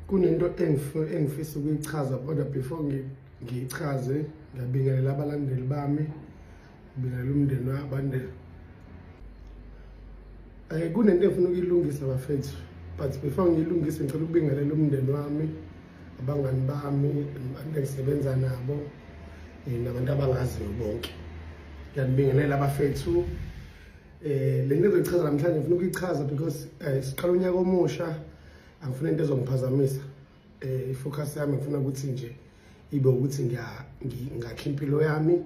Kunento engifisa ukuyichaza, kodwa before ngiyichaze, ngiyabingelela abalandeli bami, ngibingelela umndeni wabandela. Kunento engifuna ukuyilungisa, bafethu, but before ngiyilungise ngicela ukubingelela umndeni wami, abangani bami, abantu engisebenza nabo, nabantu abangaziyo bonke. Ngiyanibingelela, bafethu. Le nto engizoyichaza namhlanje ngifuna ukuyichaza because siqala unyaka omusha, angifuna into ezongiphazamisa. I-focus yami ngifuna ukuthi nje ibe ukuthi ngakha impilo yami,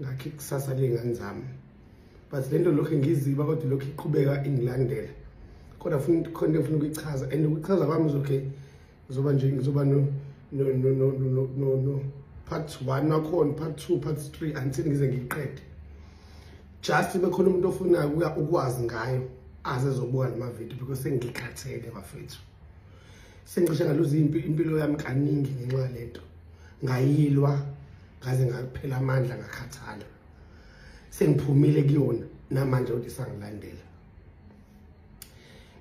ngakha ikusasa ley'ngane zami. But le nto lokhu ngiziba, kodwa lokhu iqhubeka ingilandela, kodwa funa khona into engifuna ukuyichaza, and ukuchaza kwami okay, ngizoba nje ngizoba no part 1 wakhona, part 2, part 3, until ngize ngiyiqede. Just bekhona umuntu ofunayo ukwazi ngayo, aze ezobuka lama video, because sengikhathele, bafethu. Sengicishe ngaluza impilo yami kaningi ngenxa yalento. Ngayilwa ngaze ngaphela amandla, ngakhathala, sengiphumile kuyona namanje ukuthi isangilandela.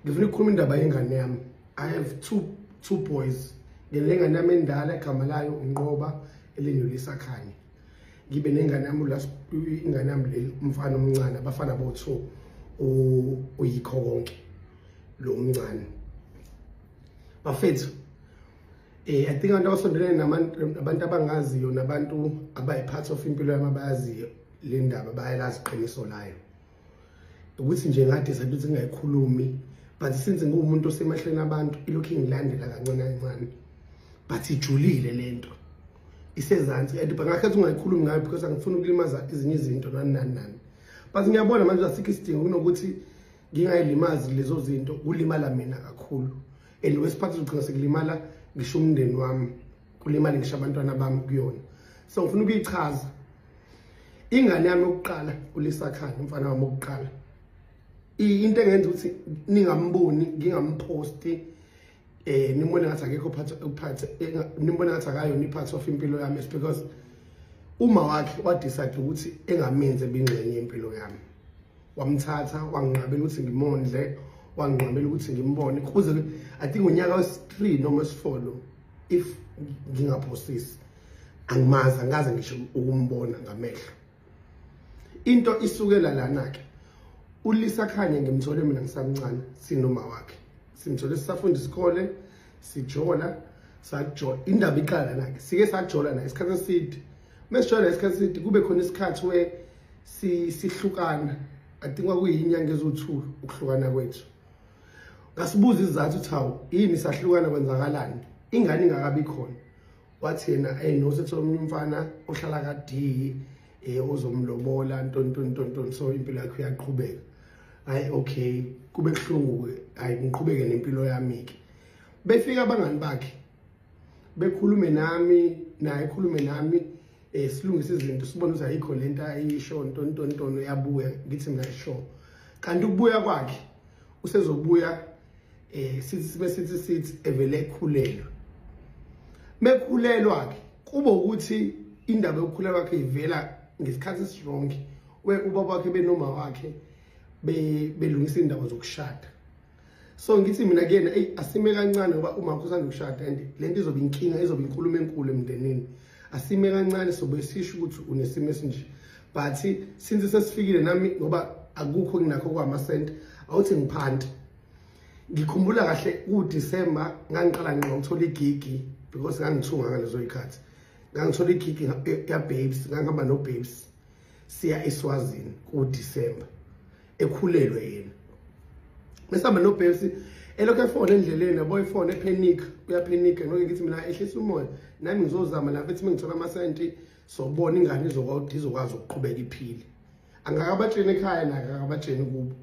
Ngifuna ukukhuluma indaba yengane yami. I have two boys. Nginengane yami endala, igama layo uNqoba, elinye uLisakhanye. Ngibe nengane yami, ingane yami le, umfana omncane, abafana bo-2, uyikho konke lo mncane, bafethu. I think abantu abasondelene nabantu abangaziyo nabantu abayi-part of impilo yami abayaziyo le ndaba, bayalazi iqiniso layo, ukuthi nje nga-decide ukuthi ngingayikhulumi, but since ngiwumuntu osemehlweni abantu, ilokhu ingilandela kancane kancane, but ijulile lento, isezansi, and bangakhetha ungayikhulumi ngayo because angifuni ukulimaza ezinye izinto, nani nani nani. But ngiyabona manje asikho isidingo kunokuthi ngingayilimazi lezo zinto, kulimala mina kakhulu, and wesiphathi uzogcina sekulimala ngisho umndeni wami, kulimale ngisho abantwana bami kuyona. So ngifuna ukuyichaza ingane yami yokuqala, uLisakhanye, umfana wami wokuqala. Into engenza ukuthi ningamboni, ngingamphosti, nimbone ngathi akekho part, nimbone ngathi akayona i-part of impilo yami, is because uma wakhe wa-decide ukuthi engamenzi ebingxenye yempilo yami. Wamthatha, wanginqabela ukuthi ngimondle, wanginqabela ukuthi ngimbone kuze, I think, unyaka wesi-3 noma wesi-4 lo, if ngingaphosisi. Angimazi, angikaze ngisho ukumbona ngamehlo. Into isukela lana-ke. ULisakhanye ngimthole mina ngisamncane, sinoma wakhe, simthole sisafunda isikole, sijola, sajola. Indaba iqala lana-ke. Sike sajola naye isikhathi eside. Mesijola isikhathi eside, kube khona isikhathi we sihlukana. I think kwakuyinyanga eziwu-2 ukuhlukana kwethu. Ngasibuza isizathu ukuthi hawu, yini sahlukana, kwenzakalani, ingane ingakabi khona. Wathi yena, hey, no, sethola omunye umfana ohlala ka-D, ozomlobola, ntoni ntoni ntoni ntoni, so impilo yakhe iyaqhubeka. Hayi, okay, kube kuhlungu-ke, hayi, ngiqhubeke nempilo yami-ke. Befika abangani bakhe, bekhulume nami, naye ekhulume nami, silungise izinto, sibone ukuthi ayikho lento ayisho, ntoni ntoni ntoni, uyabuya. Ngithi mina sure, kanti ukubuya kwakhe usezobuya, sithi sibe sithi evele ekhulelwe. Mekhulelwa ke, kube ukuthi indaba yokukhulelwa kwakhe ivela ngesikhathi esi-wrong, we ubaba wakhe benoma wakhe belungisa indaba zokushada. So ngithi mina kuyena, eyi, asime kancane, ngoba uma usanda ukushada and lento izobe inkinga, izobe inkulumo enkulu emndenini. Asime kancane, sobe sisho ukuthi unesimo esinje, but since sesifikile nami, ngoba akukho nginakho kwamasenti, awuthi ngiphanti. Ngikhumbula kahle kuDisemba ngangiqala ngqa ukuthola i-gig, because ngangithunga ngalezo zikhathi. Ngangithola i-gig ya Babes, ngangihamba no Babes siya eSwazini kuDisemba, ekhulelwe yena. Mesihamba no Babes, elokhu efona endleleni, yabo, ifone, e-panic, uya-panic. Ngeke, ngithi mina, ehlisa umoya, nami ngizozama la mfethu, ngithola amasenti, sobona ingane izokwazi ukuqhubeka iphile. Angakabatsheni ekhaya, naye akakabatsheni kubo.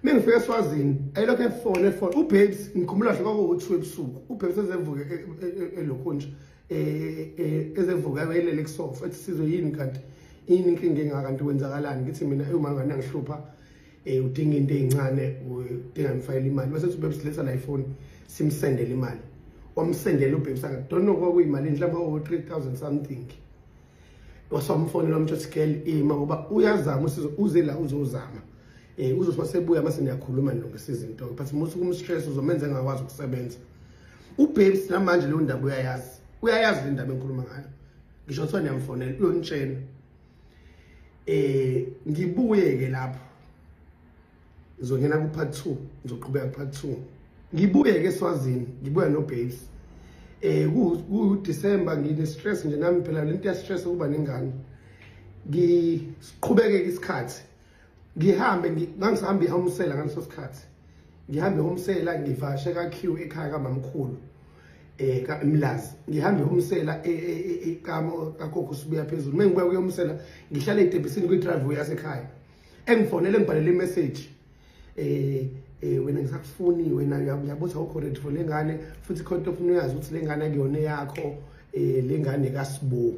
Mengifika eSwazini, ayilokhu efona, efona uBabes. Ngikhumbula kahle, kwakuwu-2 ebusuku, uBabes ezevuke elokhu nje, ezevuka elele kusofa, ethi, "Sizwe, yini kanti? Yini inkinga engaka kanti? Kwenzakalani?" Ngithi mina, "Uma ngane angihlupha, udinga into ezincane, udinga ngifakele imali." Bese uthi uBabes, "Letha la ifoni, simsendele imali." Wamsendela uBabes, I don't know kwakuyimali mhlawumbe o 3000 something. Waswamfonela, wamtsho ukuthi, "Girl, ima, ngoba uyazama usizo, uze la uzozama, uzothi masebuya mase niyakhuluma, nilungisa izinto, but musu kum-stress, uzomenza engakwazi ukusebenza." Ubabes namanje leyo ndaba uyayazi, uyayazi le ndaba engikhuluma ngayo. Ngisho kuthiwa niyamfonela uyonitshela. Ngibuye ke lapho, ngizongena ku part 2, ngizoqhubeka ku part 2. Ngibuye ke eSwazini, ngibuya no babes. Ku December ngine stress nje nami phela, lento ya stress ukuba nengane. Ngiqhubeke isikhathi, ngihambe, ngangisahamba ihomsela ngaleso sikhathi, ngihambe ihomsela, ngivashe ka Q ekhaya kamamkhulu kaMlazi. Ngihambe ihomsela ekamo kakhokho, sibuya phezulu. Mengibuya kuyomsela, ngihlala etebhisini kwi driveway yasekhaya, engifonele, ngibhalele imessage, wena ngisakufuni wena, uyabutha awukho ready for lengane, futhi khona into ofuna uyazi ukuthi lengane akuyona yakho, lengane kaSibo.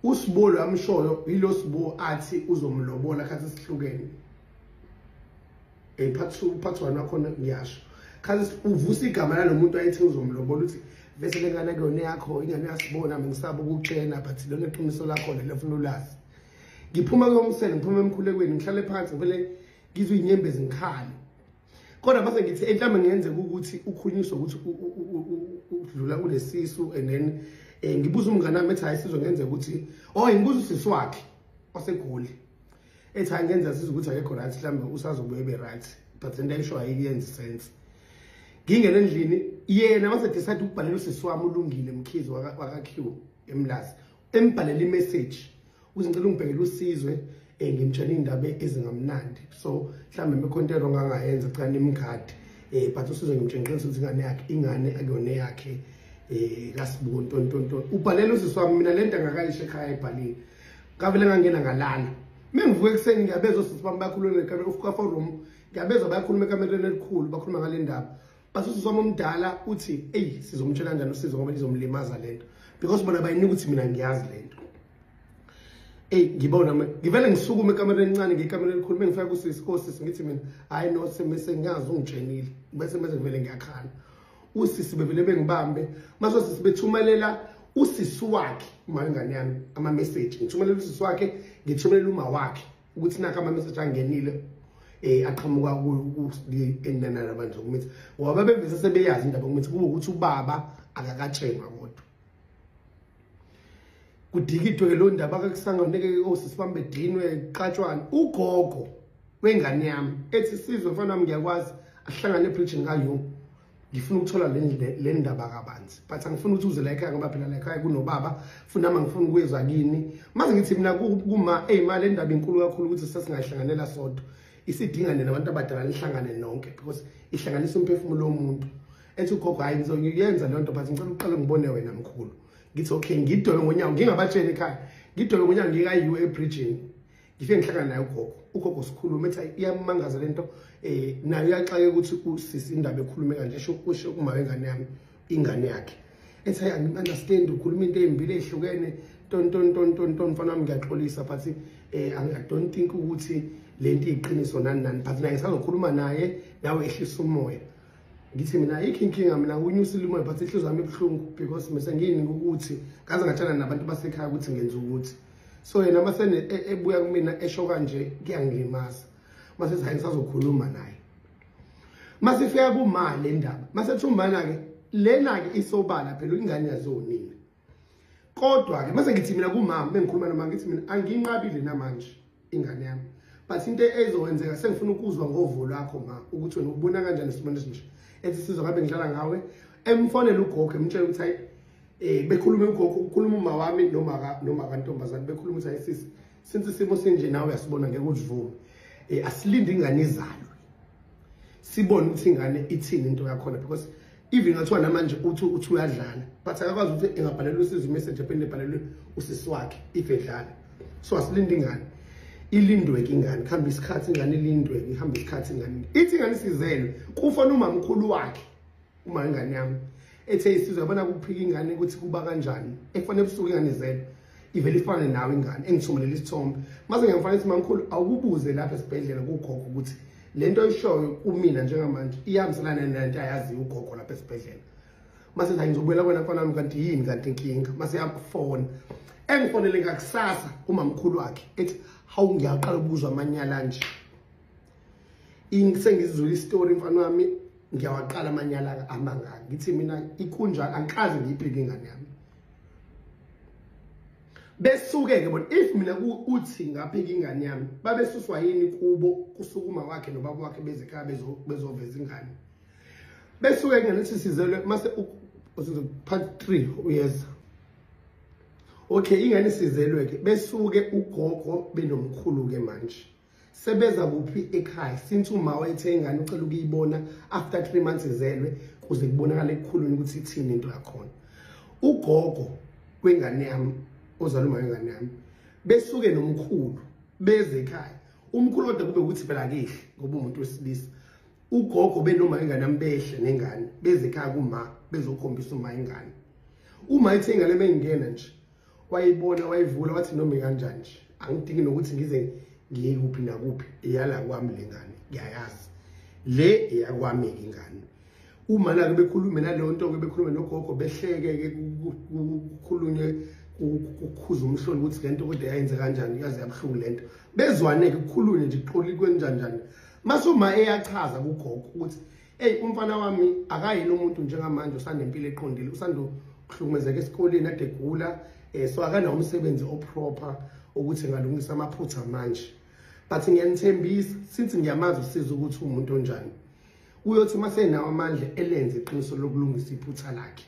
USibo lo amshoyo yilo Sibo athi uzomlobola khathi sihlukene. Part 2, part 1 wakhona ngiyasho, khathi uvusa igama lalomuntu ayethi uzomlobola, uthi bese lengane akuyona yakho, ingane yasibona, ngisaba ukukutshena, but lona iqiniso lakho lelo funa ulazi. Ngiphuma kuyomsele, ngiphuma emkhulekweni, ngihlale phansi, ngivele ngizwe inyembezi, ngikhale. Kodwa mase ngithi mhlawumbe ngenzeka ukuthi ukhulunyiswe ukuthi udlula kulesisu, and then ngibuza umngane wami, ethi hayi sizwe, ngenzeka ukuthi, oh, ngibuza usisi wakhe oseGoli, ethi hayi ngenza sizwe ukuthi akekho right, mhlawumbe usazobuye ebe right, but into ayisho ayiyenzi sense. Ngingena endlini, yena mase decide ukubhalela usisi wami uLungile Mkhize waka Q eMlazi, embhalela imessage ukuthi ngicela ungibhekele uSizwe, ngimtshela iy'ndaba ezingamnandi, so mhlawumbe mekhonto wrong angayenza, cha nimkhadi, but uSizwe ngimtshela ngiqinisa ukuthi ingane yakhe, ingane akuyona yakhe, kaSibu ntontonto. Ubhalela usisi wami, mina lento angakayisho ekhaya ebhalile. Ngavele ngangena ngalala. Mengivuka ekuseni, ngiyabezwa osisi bami bayakhuluma ekamere ufika forum, ngiyabezwa bayakhuluma ekamereni elikhulu, bakhuluma ngale ndaba. Base usisi wami omdala uthi eyi sizomtshela kanjani uSizwe ngoba lizomlimaza lento, because bona bayinika ukuthi mina ngiyazi lento. Ey ngibona ngivele ngisukume ekamereni encane ngikamera elikhulu, mengifika kusisi, kosisi, ngithi mina hayi no, semese ngiyazi ungitshenile, bese mase ngivele ngiyakhala. Usisi bevele bengibambe, mase usisi bethumelela usisi wakhe, uma ingane yami, ama message, ngithumelela usisi wakhe, ngithumelela uma wakhe ukuthi nakho ama message angenile aqhamuka ku endana nabantu zokumitha, ngoba bebevese sebeyazi indaba yokumitha, kube ukuthi ubaba akakatshenwa. Kodwa kudikidwe lo ndaba kakusanganeke, osisi bami bedinwe kuqatshwana. Ugogo wengane yami ethi Sizwe mfana wami, ngiyakwazi, ahlangane ebridgini kayo, ngifuna ukuthola le ndaba kabanzi, but angifuni ukuthi uze la ekhaya ngoba phela la ekhaya kunobaba, futhi nami angifuni ukuyezwa kini. Mase ngithi mina kuma eyi ma, le ndaba inkulu kakhulu ukuthi sesingayihlanganela sodwa, isidinga nina abantu abadala nihlangane nonke, because ihlanganisa umphefumulo womuntu. Ethi ugogo hayi ngizoyenza leyo nto, but ngicela uqale ngibone wena mkhulu. Ngithi okay, ngidwebe ngonyawo, ngingabatsheli ekhaya, ngidwebe ngonyawo ngikayiwe ebridgini, ngifike ngihlangana naye ugogo. Ugogo sikhulume, ethi iyamangaza lento, nayo iyaxake ukuthi usisi indaba ekhulume kanje, esho usho uma wengane yami ingane yakhe. Ethi hayi angi-understand, ukhuluma into ey'mbili ey'hlukene, ton ton ton ton ton, mfana wami ngiyaxolisa, but I don't think ukuthi lento iyiqiniso nani nani, but naye ngisazokhuluma naye, nawe ehlisa umoya. Ngithi mina ayikho inkinga, mina unyusile umoya, but inhliziyo yami ibuhlungu because mese ngiyinika ukuthi ngaze ngatshana nabantu basekhaya ukuthi ngenza ukuthi, so yena mase ebuya kumina esho kanje kuyangilimaza. Mase hayi ngisazokhuluma naye. Masifika kuma le ndaba, mase umana-ke lena-ke isobala phela ingane yazonina. Kodwa-ke mase ngithi mina kumama, bengikhuluma noma ngithi mina anginqabile namanje ingane yami, but into ezokwenzeka sengifuna ukuzwa ngovo lwakho ma, ukuthi wena ubona kanjani isibonelo esinje. Ethi Sizwe ngabe ngidlala ngawe. Emfonela ugogo, emtshela ukuthi hayi, bekhuluma ugogo, ukhuluma uma wami noma kantombazane, bekhuluma ukuthi hayi sisi, since isimo sinje nawe uyasibona, ngeke uzivume, asilinde ingane izalwe, sibone ukuthi ingane ithini into yakhona, because even ngathiwa namanje uthi uyadlala, but akakwazi ukuthi engabhalela usizo imessage ephinde ebhalelwe usisi wakhe if edlala. So asilinde ingane, ilindwe-ke ingane, kuhambe isikhathi ingane ilindwe-ke, ihambe isikhathi ingane, ithi ingane isizelwe, kufana umamkhulu wakhe, uma ingane yami, ethe isizwe yabona kuphika ingane ukuthi kuba kanjani, efana ebusuku ingane izelwe ivele ifane nawe ingane, engithumelela isithombe. Mase ngiyamfanele ukuthi mamkhulu awukubuze lapha esibhedlela kugogo ukuthi lento oyishoyo kumina njengamanje iyahambiselana nento ayaziyo ugogo lapha esibhedlela. Mase hayi ngizobuyela kwena mfana wami, kanti yini kanti inkinga? Mase yafona, engifonele ngakusasa umamkhulu wakhe, ethi hawu ngiyaqala ukuzwa amanyala nje, sengizizwile isitori mfana wami. Ngiyawaqala amanyala amangaka. Ngithi mina ikunjalo, angikaze ngiyiphike ingane yami. Besuke ke bona, if mina uthi ngaphika ingane yami, babesuswa yini kubo kusukuma wakhe nobaba wakhe beze ekhaya bezoveza ingane. Besuke ke ngithi sizelwe mase part 3 uyeza. Okay, ingane sizelwe ke, besuke ugogo benomkhulu ke manje. Sebeza kuphi ekhaya since uma wayethe ingane ucela ukuyibona after 3 months izelwe kuze kubonakale ekukhuluni ukuthi ithini into yakhona. Ugogo wengane yami ozalwa uma wengane yami besuke nomkhulu beze ekhaya. Umkhulu kodwa kube ukuthi phela akihle ngoba umuntu wesilisa. Ugogo benoma ingane yami behle nengane beze ekhaya kuma bezokhombisa uma ingane. Uma ithe ingane bengena nje wayibona wayivula wathi noma kanjani nje angidingi nokuthi ngize ngiye kuphi nakuphi, iyala kwami lengane ngiyayazi le eyakwami ingane. Uma la bekhulume naleyo nto ke bekhulume nogogo behleke ke kukhulunywe kukhuza umhloli ukuthi lento kodwa yayenze kanjani, yaze yabuhlungu lento, bezwane ke kukhulunywe nje kuxoli kwenjani njani. Masuma eyachaza kugogo ukuthi hey, umfana wami akayena umuntu njengamanje usanempilo eqondile, usando kuhlukumezeka esikoleni ade egula, so akanawo umsebenzi oproper ukuthi ngalungisa amaphutha manje, but ngiyanithembisa since ngiyamazi usiza ukuthi umuntu onjani, uyothi masenawo amandla elenze iqiniso lokulungisa iphutha lakhe.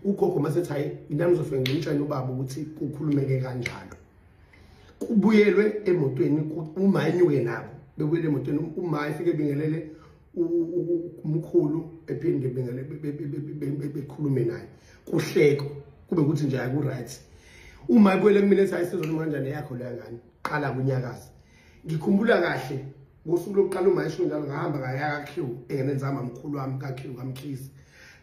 Ugogo masethi hayi mina ngizofika ngimtshele ubaba ukuthi kukhulumeke kanjalo. Kubuyelwe emotweni, uma enyuke nabo bebuyele emotweni, uma efike ebingelele umkhulu ephinde bengele bekhulume naye kuhleko kube ukuthi nje aku right. Uma ebuyele kumina ethi ayisizwe noma kanjani yakho leyo ngane qala kunyakaza. Ngikhumbula kahle ngosuku lokuqala uma esho njalo ngahamba ngaya ka Q engenenza mamkhulu wami ka Q kaMkhize,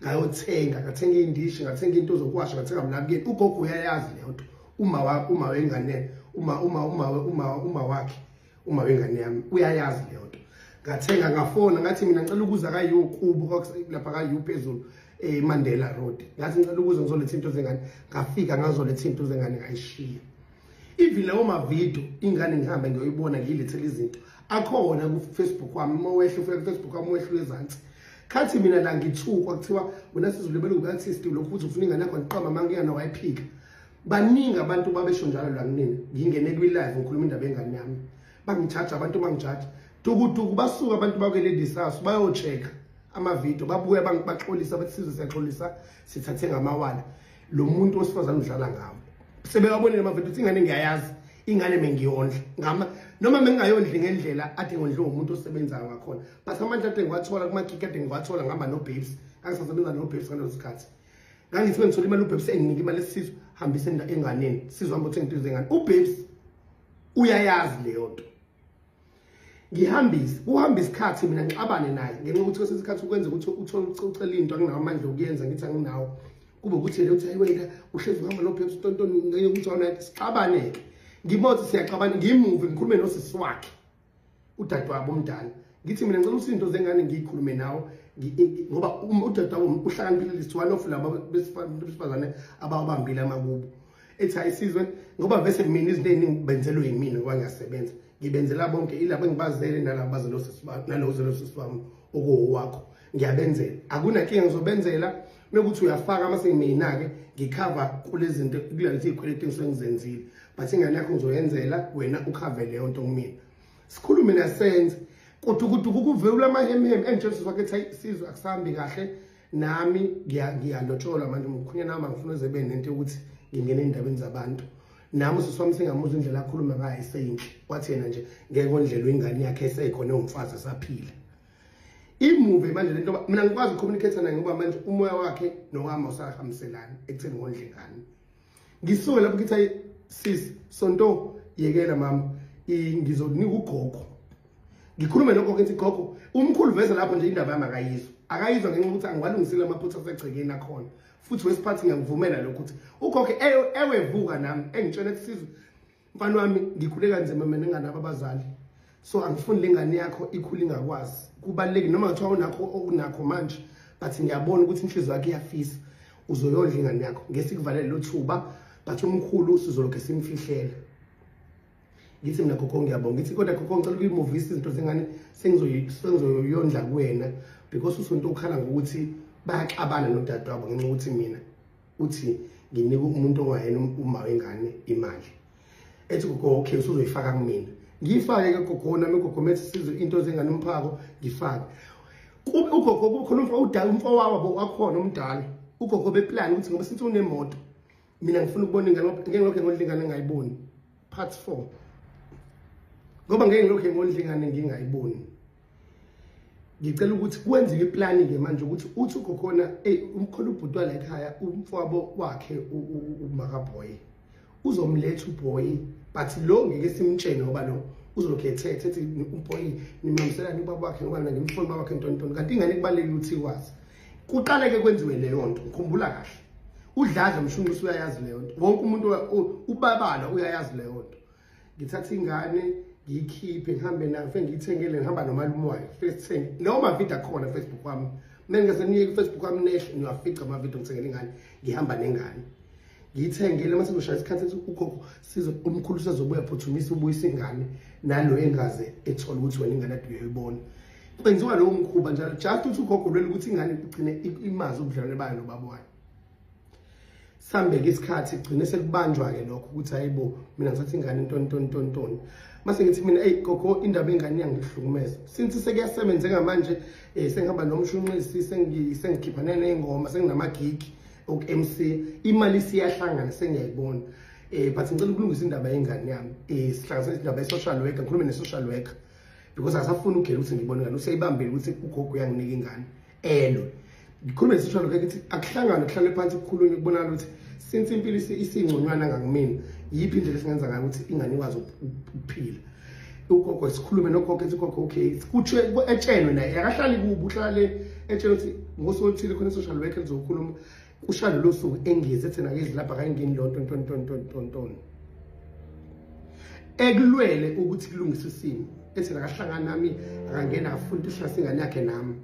ngayothenga ngathenga indishi, ngathenga into zokuwasha, ngathenga mlabukeni. Ugogo uyayazi leyo nto, uma wa uma wengane uma uma uma uma uma wakhe uma wengane yami uyayazi leyo nto. Ngathenga ngafona ngathi mina ngicela ukuza ka U kubo lapha ka U phezulu eMandela Road, ngathi ngicela ukuza ngizoletha into zengane. Ngafika ngazoletha into zengane ngayishiya. Even lawo mavidiyo ingane ngihambe ngiyoyibona ngiyilethele izinto akhona ku Facebook wami, uma wehle ufika ku Facebook wami wehle ezansi. Khathi mina la ngithukwa kuthiwa wena sizulebele ubu-artist lokhu ukuthi ufuna ingane yakho ngiqamba mangiyana wayiphika. Baningi abantu babesho njalo la kunina. Ngingene kwi-live ngikhuluma indaba yengane yami, bangijaja abantu, bangijaja dukuduku, basuka abantu bakwe-Ladies House bayo-check-a amavidiyo, babuya baxolisa bathi sizwe siyaxolisa sithathe ngamawala. Lo muntu wesifazane udlala ngawo. Sebewabonile amavidiyo ukuthi ingane ngiyayazi, ingane mengiyondla ngama noma mengingayondli ngendlela ade ngondliwe umuntu osebenzayo ngakhona, but amandla ade ngiwathola kuma-gig ade ngiwathola ngihamba no-Babes, ngangisasebenza no-Babes ngaleso sikhathi. Ngangithi bengithola imali uBabes enginika imali esizwe hambise enganeni, sizwe hamba uthenga into zengane. uBabes uyayazi leyo nto. Ngihambise kuhamba isikhathi mina ngixabane naye ngenxa yokuthi kwesinye isikhathi ukwenza ukuthi uthole ucela into anginawo amandla okuyenza, ngithi anginawo, kube ukuthi yena uthi hayi wena uhlezi uhamba noBabes tontoni ngeke ukuthi awuna. Sixabane-ke, ngibona ukuthi siyaxabana, ngimuve ngikhulume nosisi wakhe udadewabo omdala, ngithi mina ngicela ukuthi izinto zengane ngiyikhulume nawo ngoba udadewabo uhlakaniphile, is one of laba besifazane abawabambile amakubo. Ethi ayisizwe ngoba vese mina izinto eziningi benzelwe yimina ngoba ngiyasebenza, ngibenzela bonke ilabo engibazele nalabo bazele osisi bami nalowo ozele osisi wami okuwowakho, ngiyabenzela, akunankinga ngizobenzela. Mekuthi uyafaka mase mina-ke ngikhava kulezi zinto kulezi iy'kweletu engisuke ngizenzile, but ingane yakho ngizoyenzela wena ukhave leyo nto kumina. Sikhulume nasenze kudukuduku kuvewula amahemhem engitshela usisi wakhe ethi hayi sizwe akusahambi kahle nami ngiyalotsholwa manje umkhwenyana wami angifuna uze ebe nento yokuthi ngingene ey'ndabeni zabantu. Nami usisi wami sengamuzwa indlela akhuluma ngayo eseyinhle, wathi yena nje ngeke ondlelwe ingane yakhe esekhona ewumfazi esaphila. Imuve manje lento mina ngikwazi ukucommunicate naye ngoba manje umoya wakhe nowami awusahambiselani ekutheni ngondle ingane. Ngisuke lapho ngithi hayi sis sonto yekela mama, ngizokunika ugogo. Ngikhulume nogogo ngithi gogo umkhulu veze lapho nje indaba yami akayizwa, akayizwa ngenxa yokuthi angiwalungisile amaphutha asegcekeni akhona, futhi wesiphathi ngiyakuvumela lokho ukuthi ugogo ewevuka nami engitshela ukuthi sizwe mfana wami ngikhule kanzima mina nginganabo abazali, so angifuni lengane yakho ikhule ingakwazi. Kubalulekile noma kuthiwa unakho okunakho manje, but ngiyabona ukuthi inhliziyo yakhe iyafisa uzoyondla ingane yakho, ngesikuvalele lo thuba, but umkhulu sizolokhu simfihlela. Ngithi mina gogo ngiyabonga, ngithi kodwa gogo ngicela ukuyimuvisa izinto zengane Sengizoyondla kuwena because usonto ukhala ngokuthi bayaxabana nodadewabo ngenxa yokuthi mina uthi nginika umuntu ongayena uma wengane imali. Ethi gogo okay usuzoyifaka kumina. Ngiyifake ke gogo nami gogo methi sizwe into zengane umphako ngifake. Ugogo kukhona umfowabo wakhona umdala. Ugogo beplan ukuthi ngoba sithi unemoto mina ngifuna ukubona ingane ngeke ngilokhu ngondla ingane ngingayiboni. Part 4. Ngoba ngeke ngilokhu ngondla ingane ngingayiboni. Ngicela ukuthi kwenziwe iplan ke manje ukuthi uthi ugokhona hey umkhulu ubhuti wala ekhaya umfowabo wakhe umakaboy uzomletha uboy but lo ngeke simtshene ngoba lo uzolokhu ethethe ethi uboy nimamselani ubaba wakhe ngoba mina ngimfuna ubaba wakhe ntontoni kanti ingane kubalulekile ukuthi ikwazi. Kuqale ke kwenziwe leyo nto ngikhumbula kahle. Udladla mshunqisi uyayazi leyo nto. Wonke umuntu ubabala uyayazi leyo nto. Ngithatha ingane ngiyikhiphe ngihambe nayo ngifike ngiyithengele ngihamba nomalume wayo fike sithenge lawo mavidiyo akhona Facebook wami. Mina ngase niye ku Facebook wami nehle niwafica amavidiyo ngithengele ingane ngihamba nengane. Ngiyithengele mase kushaya isikhathi ethi ugogo sizo umkhulu usezobuya phuthumisa ubuyisa ingane nalo engaze ethola ukuthi wena ingane ade uyoyibona. Kwenziwa lowo mkhuba njalo just uthi ugogo lwela ukuthi ingane igcine imazi ubudlelwane bayo nobaba wayo. Sambeke isikhathi gcine sekubanjwa ke lokho ukuthi hayibo mina ngithatha ingane ntoni ntoni ntoni ntoni. Mase ngithi mina hey gogo indaba ingane iyangihlukumeza. Since sekuyasebenzeka manje sengihamba nomshunqisi sengikhipha nezingoma senginamagig ok MC imali isiyahlangana sengiyayibona. But ngicela ukulungisa indaba yengane yami. Sihlanganise indaba ye social worker ngikhulume ne social worker because akasafuni ugela ukuthi ngibone ingane useyibambile ukuthi ugogo uyanginika ingane elo. Ngikhulume ne social worker ukuthi akuhlangane kuhlale phansi kukhulunywe kubonakala ukuthi since impilo isingconywana ngakumina yiphi indlela esingenza ngayo ukuthi ingane ikwazi ukuphila. Ugogo sikhulume nogogo ethi gogo okay kuthwe etshenwe naye akahlali kubo uhlale etshela ukuthi ngosuku oluthile khona social worker lizokhuluma kushalo lo suku engeze ethi nakezi lapha akayingeni lonto nton nton nton nton nton. Ekulwele ukuthi kulungiswe isimo ethi nakahlangana nami akangena afuna ukuhlasa ingane yakhe nami.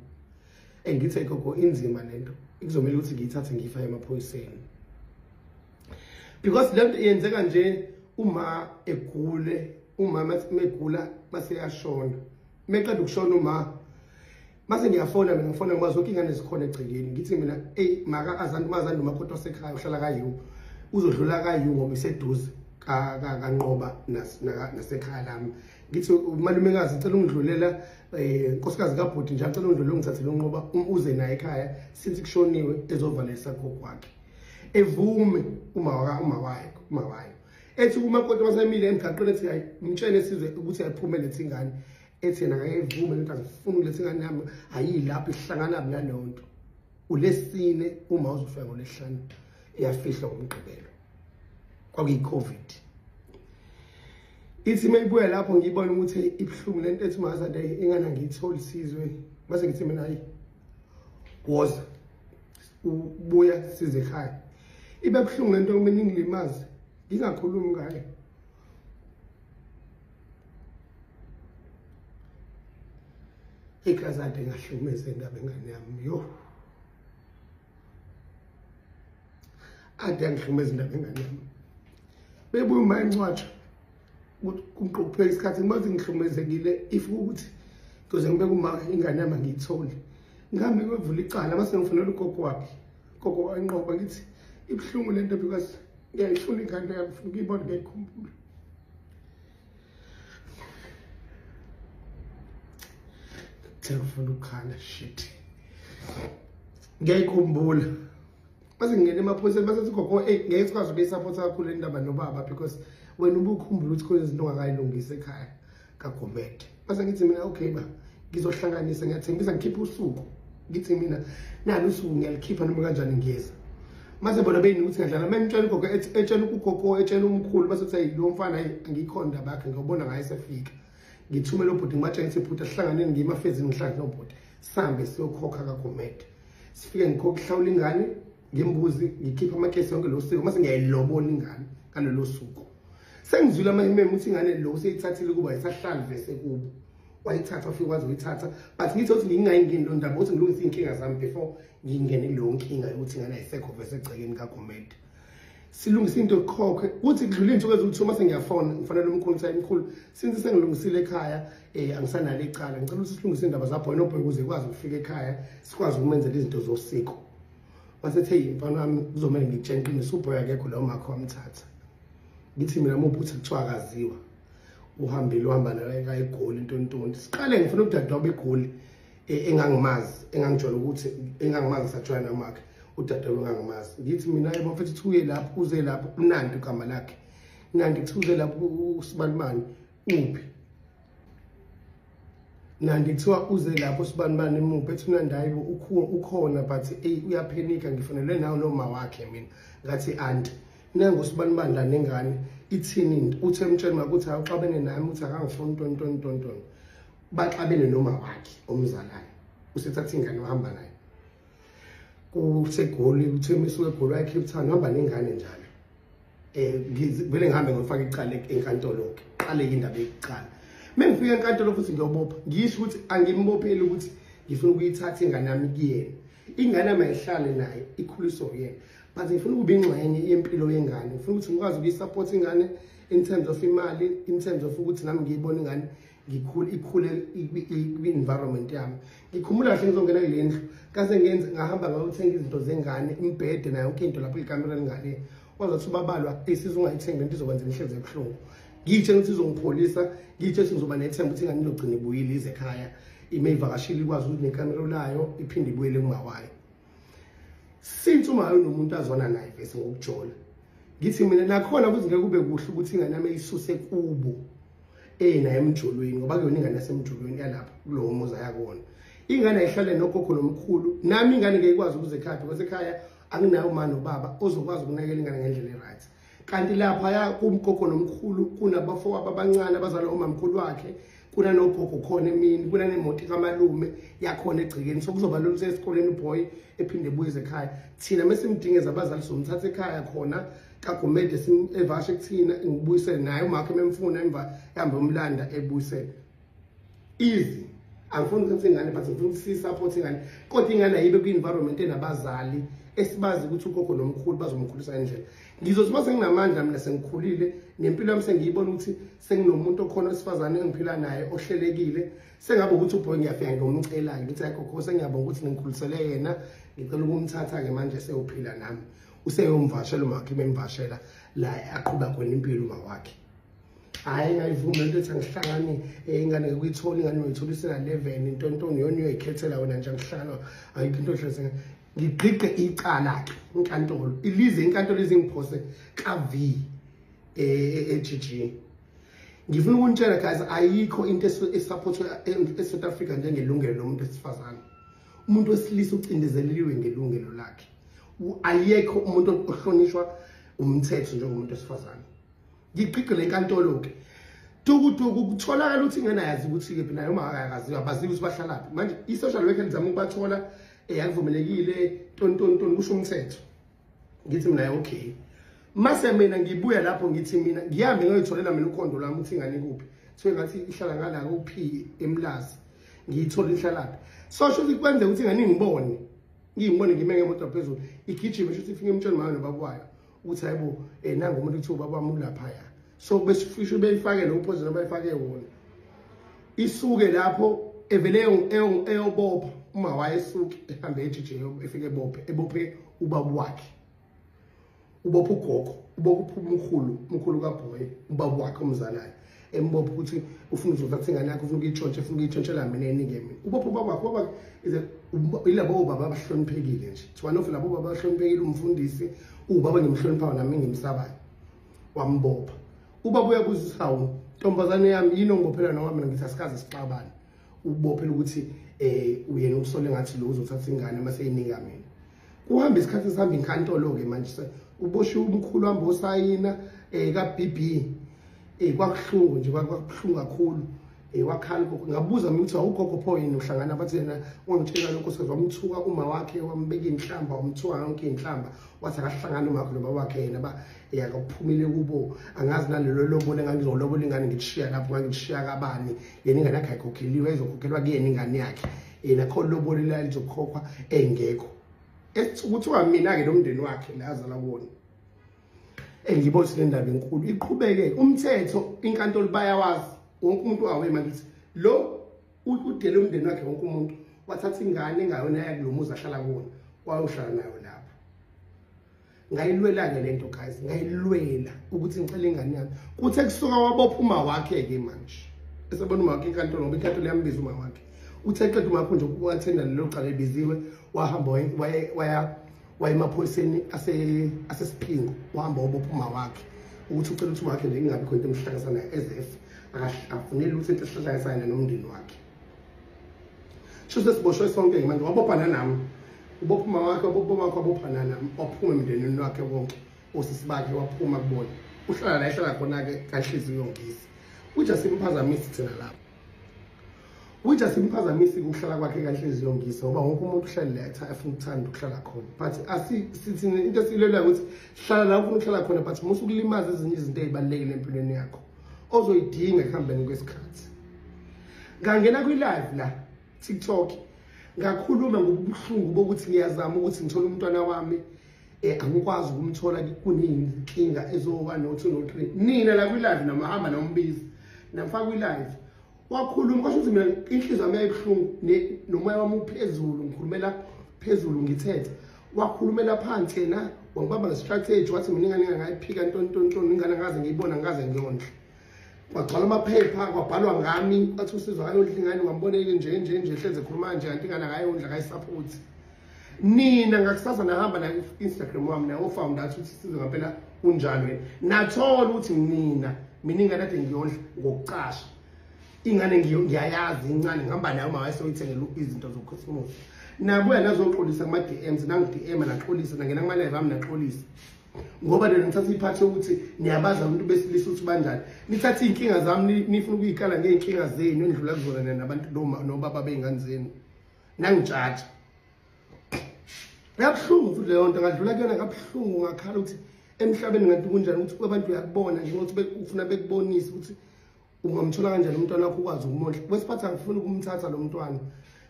Engithe gogo inzima lento ikuzomela ukuthi ngiyithathe ngiyifake emaphoyiseni because lento iyenzeka nje uma egule umama megula mase yashona meqeda ukushona uma mase ngiyafona mina ngifona ngoba zonke ingane zikhona egcekeni ngithi mina hey maka azantu mazantu umakoti wasekhaya uhlala kaYu uzodlula kaYu ngoba iseduze kaNqoba nasekhaya lami. Ngithi umalumekazi ngicela ungidlulela nkosikazi kaBhuti nje ngicela ungidlulele ungithathele uNqoba uze naye ekhaya since kushoniwe ezovalelisa gogo wakhe. Evume uma wayo ethi umakoti wasemile emgaqweni ethi hayi mtshele sizwe ukuthi ayiphume lethi ingane ethi yena akayivume lento angifuni ulethe ingane yami ayilapho ihlangana naleyo nto. Ulesine uma uzofika ngolesihlanu iyafihlwa ngomgqibelo kwakuyi-COVID. Ithi mayibuya lapho ngiyibona ukuthi ibuhlungu lento ethi mazande ingane angiyitholi sizwe mase ngithi mina hayi woza ubuya size ekhaya. Ibe buhlungu lento kumele ngilimaze ngingakhulumi ngayo. Ikazade ngahlukumeza indaba engane yami yo. Ade ngihlukumeza indaba engane yami. Bebuya uma encwatsha kumqophela isikhathi ngibathi ngihlukumezekile if ukuthi kuze ngibeke uma ingane yami ngiyithole. Ngihambe ngiyovula icala mase ngifonela ugogo wakhe. Gogo wayenqoba ngithi ibuhlungu lento because ngiyayifuna ingane yami ngifuna ukuyibona ngiyikhumbula. Ngifuna ukukhala shit. Ngiyayikhumbula. Mase ngingena emaphoyiseni base gogo hey ngeke sikwazi ukuyisupport kakhulu indaba nobaba because wena ubukhumbula ukuthi khona izinto ongakayilungisa ekhaya kaGomede. Mase ngithi mina okay ba ngizohlanganisa ngiyathembisa ngikhipha usuku. Ngithi mina nalo usuku ngiyalikhipha noma kanjani ngiyeza. Mase bona beyini ukuthi ngadlala mengitshela ugogo etshela ugogo etshela umkhulu base kuthi lo mfana angikho indaba yakhe ngiyobona ngaye sefika. Ngithumela ubhuti ngibatshela ukuthi bhuti asihlanganeni ngiyemafezini ngihlangane nobhuti sambe siyokhokha kaGomede. Sifike ngikhokha ihlawula ingane ngembuzi ngikhipha amakesi yonke lo suku mase ngiyayilobola ingane ngalolo suku. Sengizwile amahimeme ukuthi ingane lo useyithathile kuba isahlali vese kubo. Wayithatha ufike wazi uyithatha but ngithi ukuthi ngingayingeni lo ndaba ukuthi ngilungise inkinga zami before ngingene kuleyo nkinga yokuthi ingane ayisekho vese egcekeni kaGomede. Silungise into yokukhokhe kuthi kudlula iy'nsuku eziwu-2 mase ngiyafona ngifanele umkhulu ngithi mkhulu since sengilungisile ekhaya angisanalo icala, ngicela ukuthi silungise indaba zaBoy noBoy ukuze ikwazi ukufika ekhaya sikwazi ukumenzela izinto zosiko. Wasethi hey mfana wami kuzomele ngikutshele iqiniso, uBoy akekho la, umakho wamthatha. Ngithi mina muphi uthi kuthiwa akaziwa, uhambile uhamba naye eGoli intontoni. Siqale ngifuna udadewabo eGoli engangimazi, engangijwayele ukuthi engangimazi ngisajwayela namakhe, udadewabo engangimazi. Ngithi mina yebo mfethu thuye lapho uze lapho uNandi igama lakhe, Nandi kuthiwa uze lapho usibanibani uphi, Nandi kuthiwa uze lapho usibanibani emuphi, ethi uNandi hayibo ukhona but eyi uyaphenika ngifanelwe nawe noma wakhe mina. Ngathi anti nangu usibanibani la nengane ithini into, uthe emtsheni makuthi awuxabene nami, uthi akangifuni ntoni ntoni ntoni ntoni. Baxabene noma wakhe omzalayo, usethatha ingane wahamba naye kuseGoli, uthe misuke eGoli waya eCape Town uhamba nengane njalo. Vele ngihambe ngifake icala enkantolo-ke, qale-ke indaba yokuqala. Mengifika enkantolo futhi ngiyobopha, ngisho ukuthi angimbopheli ukuthi ngifuna ukuyithatha ingane yami kuyena, ingane yami ayihlale naye ikhuliswe uyena, but ngifuna ukuba ingxenye yempilo yengane, ngifuna ukuthi ngikwazi ukuyisupport ingane in terms of imali, in terms of ukuthi nami ngiyibone ingane ngikhule ikhule kwi-environment yami. Ngikhumula kahle ngizongena kule ndlu kase ngenze ngahamba ngayothenga izinto zengane, imbhede nayo yonke into lapho ikamera lengane. Wazathi ubabalwa isize ungayithengi lento izokwenza inhlezi ebuhlungu. Ngiyitshela ukuthi izongipholisa, ngiyitshela ukuthi ngizoba nethemba ukuthi ingane izogcina ibuyile ize ekhaya, ime ivakashile ikwazi ukuthi nekamero layo iphinde ibuyele kumawayo. Since uma unomuntu azwana naye vese ngokujola, ngithi mina nakhona kuze ngeke kube kuhle ukuthi ingane yami eyisuse kubo naye emjolweni, ngoba kuyona ingane yasemjolweni yalapho kulowo muzi ayakuwona. Ingane ayihlale nogogo nomkhulu, nami ingane ngeke ikwazi ukuze ekhaya because ekhaya anginayo uma nobaba ozokwazi ukunakekela ingane ngendlela e-right. Kanti lapha kumgogo nomkhulu kunabafowabo abancane abazalwa umamkhulu wakhe, kunanogogo khona emini, kunanemoto kamalume yakhona egcekeni, so kuzoba lula ukuthi esikoleni uBoy ephinde ebuye ekhaya. Thina mesimdingeza abazali somthatha ekhaya khona kaGumede evashe kuthina, ngibuyisele naye umakhe memfuna emva ehambe umlanda ebuyisele. Easy. Angifuni ukuthi ingane but ngifuna ukuthi sisupport ingane, kodwa ingane ayibe kwi-environment enabazali esibazi ukuthi ugogo nomkhulu bazomkhulisa ngendlela. Ngizothi mase nginamandla mina sengikhulile nempilo yami sengiyibona ukuthi senginomuntu okhona wesifazane engiphila naye ohlelekile, sengabe ukuthi uBoy ngiyafika ngiyomcela ngithi hayi gogo sengiyabonga ukuthi ningikhulisele yena, ngicela ukumthatha-ke manje seyophila nami, useyomvashela umakhe bemvashela la aqhuba khona impilo uma wakhe. Hhayi ngayivuma lento ethi angihlangani ingane ngikuyithola ingane uyithola isena-11 intontoni yona uyoyikhethela wena nje angihlangana ayikho into ohleze. Ngigqigqe icala-ke inkantolo ilize inkantolo izingiphose ka-V e-GG. Ngifuna ukunitshela guys, ayikho into esupportwe e-South Africa njengelungelo lomuntu wesifazane. Umuntu wesilisa ucindezeleliwe ngelungelo lakhe, ayekho umuntu ohlonishwa umthetho njengomuntu wesifazane. Ngigqigqile enkantolo-ke tukutuku kutholakala ukuthi ingane ayazi ukuthi kephi nayo uma akakaziwa, abaziwa ukuthi bahlalaphi. Manje i-social worker ngizama ukubathola akuvumelekile tontontoni kusho umthetho. Ngithi mina okay, mase mina ngibuya lapho ngithi mina ngihambe ngiyoyitholela mina ukhondo lwami ukuthi ingane ikuphi, kuthiwe ngathi ihlala ngala ku-P eMlazi, ngiyithole ihlalaphi. So sho ukuthi kwenzeka ukuthi ingane ingibone, ngiyibone ngime ngemoto phezulu igijime, sho ukuthi ifike emtsheni mayo nobaba wayo ukuthi hayibo nangu umuntu kuthiwa ubaba wami ulaphaya. So besifisho beyifake lo poison abayifake wona, isuke lapho evele eyobopha uma wayesuke ehambe eJJ efike ebophe ebophe ubaba wakhe, ubopha ugogo, ubopha umkhulu, umkhulu kaBoy, ubaba wakhe omzalayo, embopha ukuthi ufuna uzothatha ingane yakhe, ufuna ukuyitshontsha, ufuna ukuyitshontshela mina enike mina. Ubopha ubaba wakhe, ubaba ilabo baba abahloniphekile nje, kuthiwa nofu labo baba abahloniphekile, umfundisi ubaba ngimhloniphayo nami ngimsabayo, wambopha. Ubaba uyabuza ukuthi hawu ntombazane yami yini ongibophela noma mina ngithi asikaze sixabane, ubophela ukuthi uyena usole ngathi lo uzothatha ingane mase inika mina. Kuhamba isikhathi sihamba inkantolo-ke manje, uboshiwe umkhulu wami osayina ka-BB. Kwakuhlungu nje, kwakuhlungu kakhulu. Wakhala ugogo, ngabuza mina ukuthi awugogo pho yini uhlangana, bathi yena wangitshela lokho seze wamthuka uma wakhe, wambeka inhlamba, wamthuka yonke inhlamba, wathi akahlangani uma wakhe nobaba wakhe yena ba akaphumile kubo, angazi nalelo lobo engangizolobola ingane ngikushiya lapho, ngangikushiya kabani, yena ingane yakhe ayikhokheliwe, izokhokhelwa kuyena ingane yakhe, yena kho lobo lela lizokhokhwa engekho. Kuthiwa mina-ke lo mndeni wakhe la azala kuwona. Engibona ukuthi le ndaba enkulu iqhubeke. Umthetho inkantolo bayawazi, wonke umuntu awe manje ukuthi lo udele umndeni wakhe, wonke umuntu wathatha ingane engayona yakulo muzi ahlala kuwona, wayohlala nayo lapho. Ngayilwela-ke le nto guys, ngayilwela ukuthi ngicela ingane yami. Kuthe kusuka wabopha uma wakhe-ke manje, esebona uma wakhe enkantolo, ngoba inkantolo yambiza uma wakhe. Uthe eqeda uma wakhe nje uku-athenda lelo cala ebiziwe, wahamba waya waya emaphoyiseni aseSiphingo, wahamba wabopha uma wakhe ukuthi ucela ukuthi wakhe nje ingabi khona into emhlanganisa naye, as if akafuneli ukuthi into esihlanganisa yena nomndeni wakhe. Sho sesiboshwe sonke manje, wabopha nanami, ubopha uma wakhe, wabopha uma wakhe, wabopha nanami, waphuma emndenini wakhe wonke, osisi bakhe waphuma kubona, uhlala la ehlala khona-ke kaNhliziyo Ngisi, which asimphazamisi thina lapho, which asimphazamisi ukuhlala kwakhe kaNhliziyo Ngisi, ngoba wonke umuntu uhlala la efuna ukuthanda ukuhlala khona. But asithi into esiyilwelayo ukuthi hlala la ufuna ukuhlala khona, but musa ukulimaza ezinye izinto ey'balulekile empilweni yakho ozoyidinga ekuhambeni kwesikhathi. Ngangena kwi-live la TikTok, ngakhuluma ngobuhlungu bokuthi ngiyazama ukuthi ngithole umntwana wami, angikwazi ukumthola, kuney'nkinga ezo-1 no-2 no-3. Nina la kwi-live namahamba nombiza namfaka kwi-live, wakhuluma kwasho ukuthi mina inhliziyo yami yayibuhlungu nomoya wami uphezulu, ngikhulumela phezulu ngithethe. Wakhulumela phansi yena, wangibamba nge-strategy, wathi mina ingane ngayiphika ntontontontoni, ingane ngaze ngiyibona, ngaze ngiyondla. Kwagcwala amaphepha, kwabhalwa ngami, kwathi uSizwe akayondla ingane, wamboneke nje nje nje, hleze ekhuluma nje, kanti ingane akayondla, akayisaphothi. Nina ngakusasa nahamba na Instagram wami nawo found out ukuthi Sizwe ngampela unjalo yena. Nathola ukuthi nina mina ingane ade ngiyondla ngokucasha, ingane ngiyayazi incane, ngihamba nayo uma wayesoyithengela izinto zokhisimusi. Nabuya nazoxolisa kuma-DMs, nangi-DM naxolisa, nangena kuma-live ami naxolisa, ngoba nina nithatha iphathi yokuthi niyabazi abantu besilisa ukuthi banjani, nithathe iy'nkinga zami nifuna ukuyikala ngey'nkinga zenu enidlula kuzona nina nabantu nobaba bey'ngane zenu. Nangitshatsha kabuhlungu futhi leyo nto, ngadlula kuyona kabuhlungu, ngakhala ukuthi emhlabeni ngathi kunjani, ukuthi abantu uyakubona nje ukuthi ufuna bekubonise ukuthi ungamthola kanjani umntwana wakho ukwazi ukumondla. Kwesiphathi angifuni ukumthatha lo mntwana,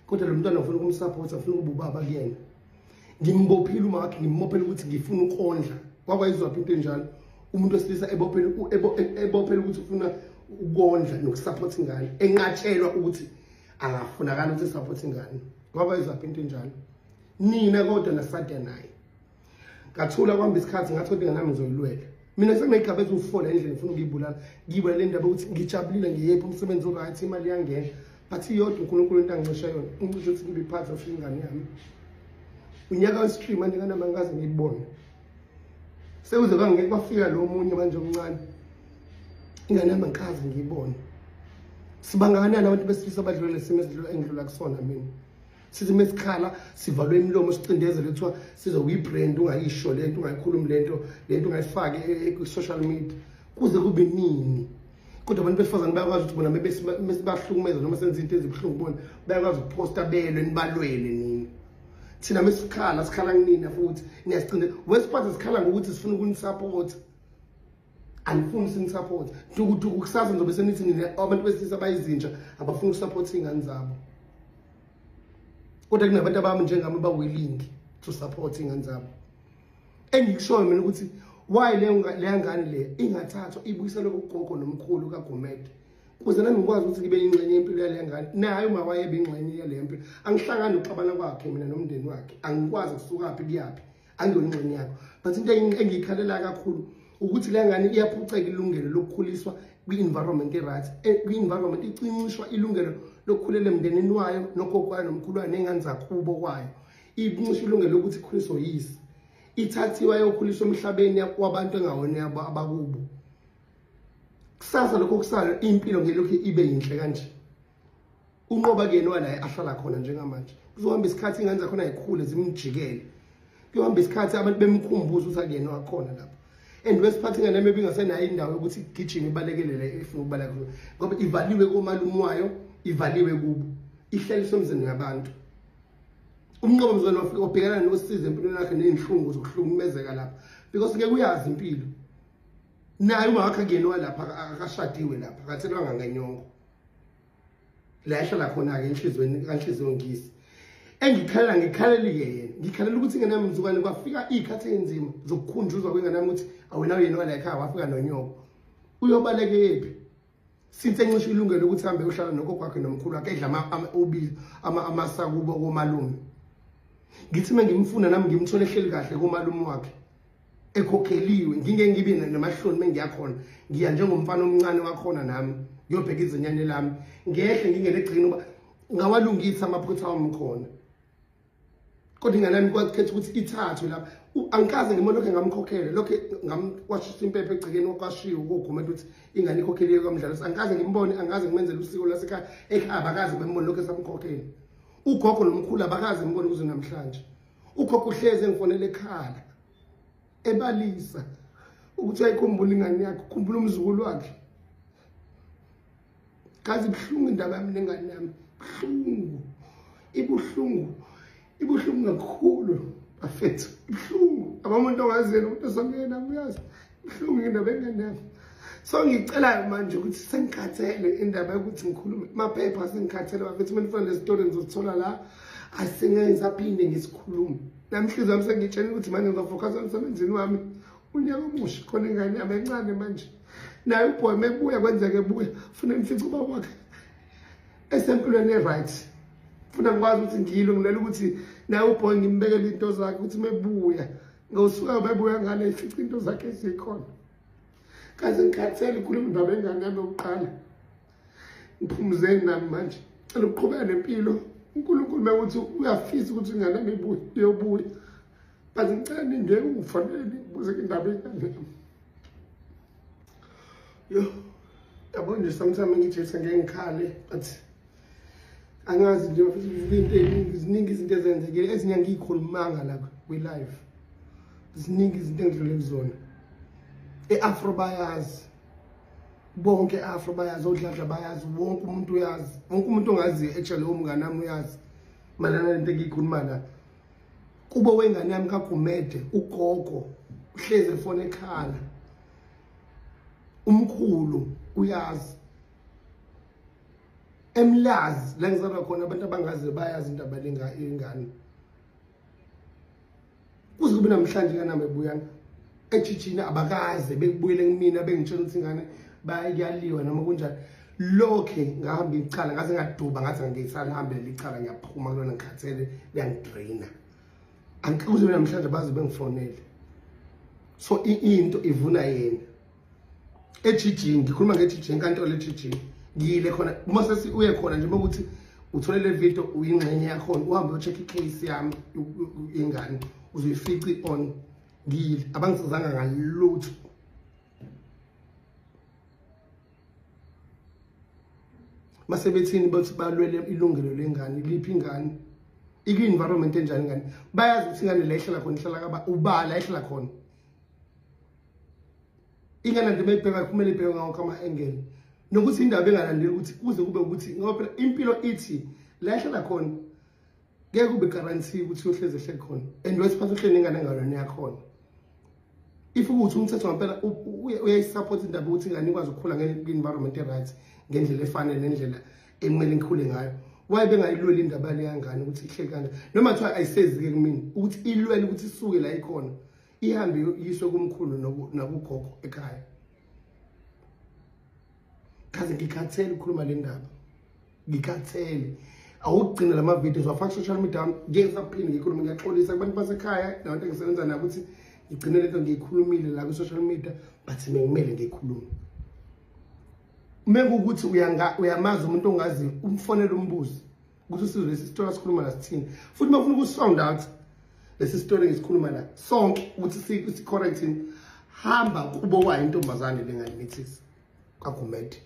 kodwa lo mntwana ngifuna ukumsupport, ngifuna ukuba ubaba kuyena. Ngimbophile uma wakhe, ngimbophele ukuthi ngifuna ukondla. Kwakwayizwaphi into enjalo, umuntu wesilisa ebophele ukuthi ufuna ukondla nokusupport ingane, enqatshelwa ukuthi angafunakala ukuthi support ingane. Kwakwayizwaphi into enjalo? Nina kodwa nasada naye. Ngathula kwahamba isikhathi, ngathi kodwa nami ngizoyilwela. Mina senginey'gaba eziwu-4 endlini ngifuna ukuyibulala, ngiyibulale le ndaba ukuthi ngijabulile, ngiyephi umsebenzi o-right, imali iyangena, but iyodwa uNkulunkulu into angicisha yona, uncishe ukuthi ngibe part of ingane yami. Unyaka wesi-3 manje ingane yami angikaze ngiyibone, sekuze kwangeke kwafika lo munye manje omncane, ingane yami angikaze ngiyibone. Sibangakanani abantu besilisa abadlula lesimo engidlula kusona mina? Sithi mesikhala sivalwe imilomo, sicindezele, kuthiwa sizokuyi-brand, ungayisho lento, ungayikhulumi lento, lento ungayifaki kwi-social media, kuze kube nini? Kodwa abantu besifazane bayakwazi ukuthi bona mesibahlukumeza noma senza into ezibuhlungu kubona, bayakwazi ukuphosta belwe, nibalwele nini. Thina mesikhala sikhala kunina futhi niyasicindezela. Wesiphathe sikhala ngokuthi sifuna ukunisapotha, anifuni sinisupport. Dukuduku kusasa ngizobe senithi nina abantu besilisa bayizinja, abafuni ukusupport iy'ngane zabo, kodwa kunabantu abami njengami aba-willing to support iy'ngane zabo. Engikushoyo mina ukuthi why leya ngane le ingathathwa ibuyiselwe kugogo nomkhulu kaGomede, kuze nami ngikwazi ukuthi ngibe ingxenye yempilo yale ngane, naye uma wayebe ingxenye yale mpilo. Angihlangani nokuxabana kwakhe mina nomndeni wakhe, angikwazi kusukaphi kuyaphi, angiyona ingxenye yakho. But into engiyikhalela kakhulu ukuthi le ngane iyaphuceka ilungelo lokukhuliswa kwi-environment e-right, kwi-environment icincishwa ilungelo lokukhulela emndenini wayo nogogo wayo nomkhulu wayo ney'ngane zakubo kwayo, incishwa ilungelo lokuthi ikhuliswe yise, ithathiwa ayokhuliswa emhlabeni wabantu engawona yabo abakubo. Kusasa lokho kusala impilo ngelokhu ibe yinhle kanje, unqoba kuyena wala ahlala khona njengamanje. Kuzohamba isikhathi ingane zakhona yikhule zimjikele, kuyohamba isikhathi abantu bemkhumbuza ukuthi akuyena wakhona lapho. And wesiphathi ingane yami ebingasenayo indawo yokuthi igijime ibalekele le ifuna ukubaleka, ngoba ivaliwe komalume wayo, ivaliwe kubo, ihlaliswe emzini yabantu. Umnqobo mzwana wafika wabhekana nosizi empilweni yakhe ney'nhlungu zokuhlukumezeka lapha, because ngeke uyazi impilo naye uma wakhe akuyena walapha, akashadiwe lapha, akathelwanga ngenyongo la ehlala khona-ke enhliziyweni kaNhliziyo Ngisi. Engikhalela ngikhalelike yena, ngikhalela ukuthi ingane yami mzukwane kwafika iy'khathi ey'nzima zokukhunjuzwa kwengane yami ukuthi awena yena wala ekhaya wafika nonyoko. Uyobaleke yephi? Since encisha ilungelo ukuthi ahambe uhlala nogogo wakhe nomkhulu wakhe edla amasakubo komalume. Ngithi uma ngimfuna nami ngimthole ehleli kahle komalume wakhe ekhokheliwe, ngingeke ngibe namahloni mengiyakhona, ngiya njengomfana omncane wakhona nami ngiyobheka izinyane lami, ngehle ngingene egcini uba ngawalungisa amaphutha wami khona. Kodwa ingane yami kwakhetha ukuthi ithathwe lapha. Angikaze ngibone lokho ngamkhokhela, lokho ngamwashisa impepho egcekeni okwashiwo koguma ukuthi ingane ikhokheliwe kwamdlalo. Angikaze ngimbone, angikaze ngimenzele usiko lwasekhaya, ekhaya abakaze bembone lokho esamkhokhela. Ugogo nomkhulu abakaze ngibone kuze namhlanje. Ugogo uhlezi engifonela ekhala ebalisa ukuthi ayikhumbula ingane yakhe, ukhumbula umzukulu wakhe. Kazi ibuhlungu indaba yami nengane yami, ibuhlungu, ibuhlungu, ibuhlungu kakhulu bafethu, ibuhlungu. Abamuntu ongazini umuntu osongena uyazi, ibuhlungu indaba yengane yami. So ngicelayo manje ukuthi sengikhathele indaba yokuthi ngikhulume maphepha, sengikhathele bafethu. Uma nifuna le story ngizosithola la, asingeke ngisaphinde ngisikhulume. Nami inhliziyo yami sengiyitshela ukuthi manje ngizofocus emsebenzini wami unyaka omusha, khona ingane yami encane manje. Naye uboy mebuya kwenzeke ebuya, funa imfice ubaba wakhe esempilweni e-right. Funa ngikwazi ukuthi ngilwe, ngilwela ukuthi naye uboy ngimbekele into zakhe ukuthi mebuya ngosuka bebuya ngale ifice into zakhe ezikhona. Kaze ngikhathele ukukhuluma indaba yengane yami yokuqala. Ngiphumuzeni nami manje, cela ukuqhubeka nempilo. uNkulunkulu mekuthi uyafisa ukuthi ingane yami ibuye, iyobuya. But ngicela ningeke ungifonele ningibuze indaba yengane yami. Yo, yabo nje sometimes ngithi sengeke ngikhale, but angazi nje futhi into eziningi, ziningi izinto ezenzekile ezinye angiyikhulumanga la kwi-live. Ziningi izinto engidlule kuzona. E-Afro bayazi, bonke e-Afro bayazi, oDladla bayazi, wonke umuntu uyazi, wonke umuntu ongaziyo actually umngane wami uyazi malana lento engiyikhuluma la. Kubo wengane yami kaGumede, ugogo uhlezi efona ekhala, umkhulu uyazi, emlazi la ngizalwa khona abantu abangazi bayazi indaba lengane. Kuze kube namhlanje kanami ebuyana ejijini abakaze bekubuyele kumina bengitshela ukuthi ingane bayaliwa noma kunjani. Lokhe ngahamba icala ngaze ngaduba, ngaze ngisalihambele icala, ngiyaphuma kulona, ngikhathele, liyangidraina. Angikuze namhlanje baze bengifonele. So into ivuna yena. Ejijini, ngikhuluma ngejijini, enkantolo ejijini. Ngiyile khona, uma sesi uye khona nje ukuthi uthole le video uyingxenye yakhona, uhambe uyocheck icase yami ingane, uzoyifica on. Ngiyile, abangisizanga ngalutho. Mase bethini bathi balwele ilungelo lengane, liphi ingane? Iku-environment enjani ingane? Bayazi ukuthi ingane la ihlala khona, ihlala kaba ubala ihlala khona. Ingane nje mayibheka kumele ibheke ngawo ama-angle. Nokuthi indaba engalandeli ukuthi kuze kube ukuthi ngoba phela impilo ithi la ihlala khona ngeke kube guarantee ukuthi uyohlezi ehleli khona. And wesiphatha uhleli nengane engalona yakhona. If ukuthi umthetho ngempela uyayisupport indaba ukuthi ingane ikwazi ukukhula nge-environment e-right, ngendlela efanele nendlela ekumele ikhule ngayo. Why bengayilweli indaba le yangane ukuthi ihleli kanjani? Noma kuthiwa ayisezi-ke kumina ukuthi ilwele ukuthi isuke la ikhona, ihambe iyiswe kumkhulu nakugogo ekhaya. Kaze ngikhathele ukukhuluma le ndaba, ngikhathele. Awugcina lama videos wafaka social media, ngeke ngisaphinde ngikhulume. Ngiyaxolisa kubantu basekhaya nabantu engisebenza nabo ukuthi ngigcine lento ngiyikhulumile la ku-social media, but bekumele ngiyikhulume. Mekuwukuthi uyamazi umuntu ongaziyo, umfonele umbuze ukuthi usizwe lesi story asikhuluma la sithini. Futhi uma ufuna ukusound out lesi story ngisikhuluma la sonke ukuthi si-correct, hamba kubo kwayo intombazane lengayimithisa kaGumede.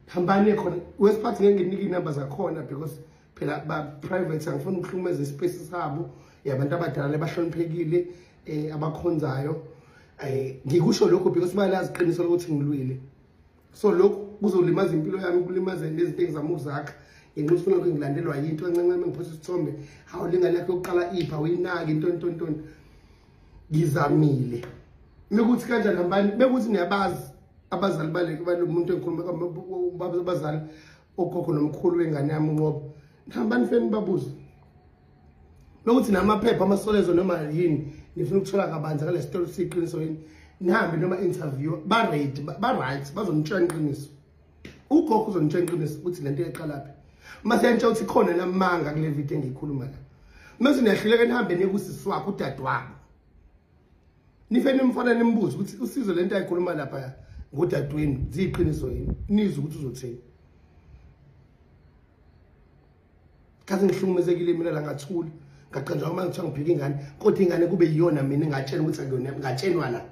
Hambani khona wesiphathi, ngeke nginike iy'namba zakhona because phela ba-private, angifuni ukuhlukumeza ispace sabo yabantu abadala abahloniphekile, abakhonzayo. Ngikusho lokho because bayalazi iqiniso lokuthi ngilwile. So lokhu kuzolimaza impilo yami, kulimaze nezinto engizama ukuzakha. Ngenxa yokuthi funa ngilandelwa yinto encane, ngiphosa isithombe, hawu lengane yakho yokuqala ipha uyinaki into into into. Ngizamile. Mekuthi kanjani hambani, mekuthi niyabazi abazali bale balomuntu engikhuluma abazali ogogo nomkhulu wengane yami uNqobo. Hambani feni babuze. Nokuthi namaphepha amasolezo noma yini nifuna ukuthola kabanzi ngale story siqiniso yini, nihambe noma interview ba ready ba right bazonitshela iqiniso. Ugogo uzonitshela iqiniso ukuthi lento iqalaphi. Mase yantsha ukuthi khona namanga kule video engiyikhuluma la. Mase niyahluleka nihambe niye kusisi wakho udadewabo. Nife nimfana nimbuze ukuthi usizo lento ayikhuluma lapha ngodadewenu ziyiqiniso yini, nizwe ukuthi uzothini. Kaze ngihlukumezekile mina la ngathula ngaqanjwa uma ngithiwa ngiphika ingane, kodwa ingane kube yiyona mina engatshela ukuthi akuyona, ngatshelwa la.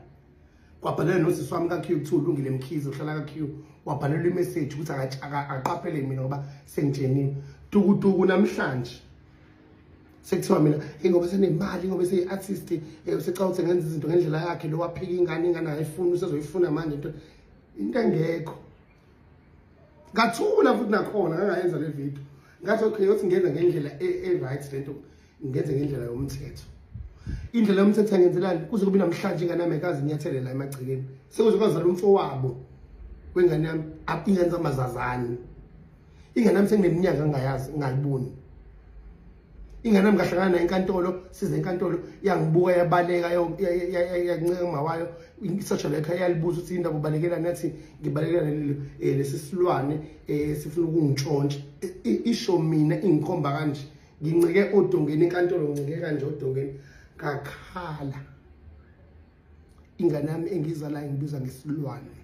Kwabhalelwa nosisi wami ka-Q kuthiwa uLungile Mkhize uhlala ka-Q, wabhalelwa imessage ukuthi akaqaphele mina ngoba sengitsheniwe. Tukutuku namhlanje sekuthiwa mina ingoba senemali, ingoba seyi-artist, usecabanga ukuthi ngenza izinto ngendlela yakhe, lo waphika ingane, ingane ayifuni, usezoyifuna manje into engekho. Ngathula futhi nakhona ngangayenza le video. Ngathi okay, yothi ngenza ngendlela e-right lento, ngenze ngendlela yomthetho. Indlela yomthetho angenzelani kuze kube namhlanje ingane yami ayikaze inyathele la emagcekeni. Sekuze kwazala umfowabo wengane yami, ingane zamazazane. Ingane yami sengineminyaka ngingayazi, ngingayiboni. Ingane yami ngahlangana nayo enkantolo, size enkantolo, yangibuka yabaleka yanceka uma wayo. Isosha lekha yalibuza ukuthi indaba ubalekela nathi ngibalekela lesi silwane sifuna ukungitshontsha. Isho mina ingikhomba kanje, ngincike odongeni enkantolo, ngincike kanje odongeni, ngakhala. Ingane yami engizalayo ngibiza ngesilwane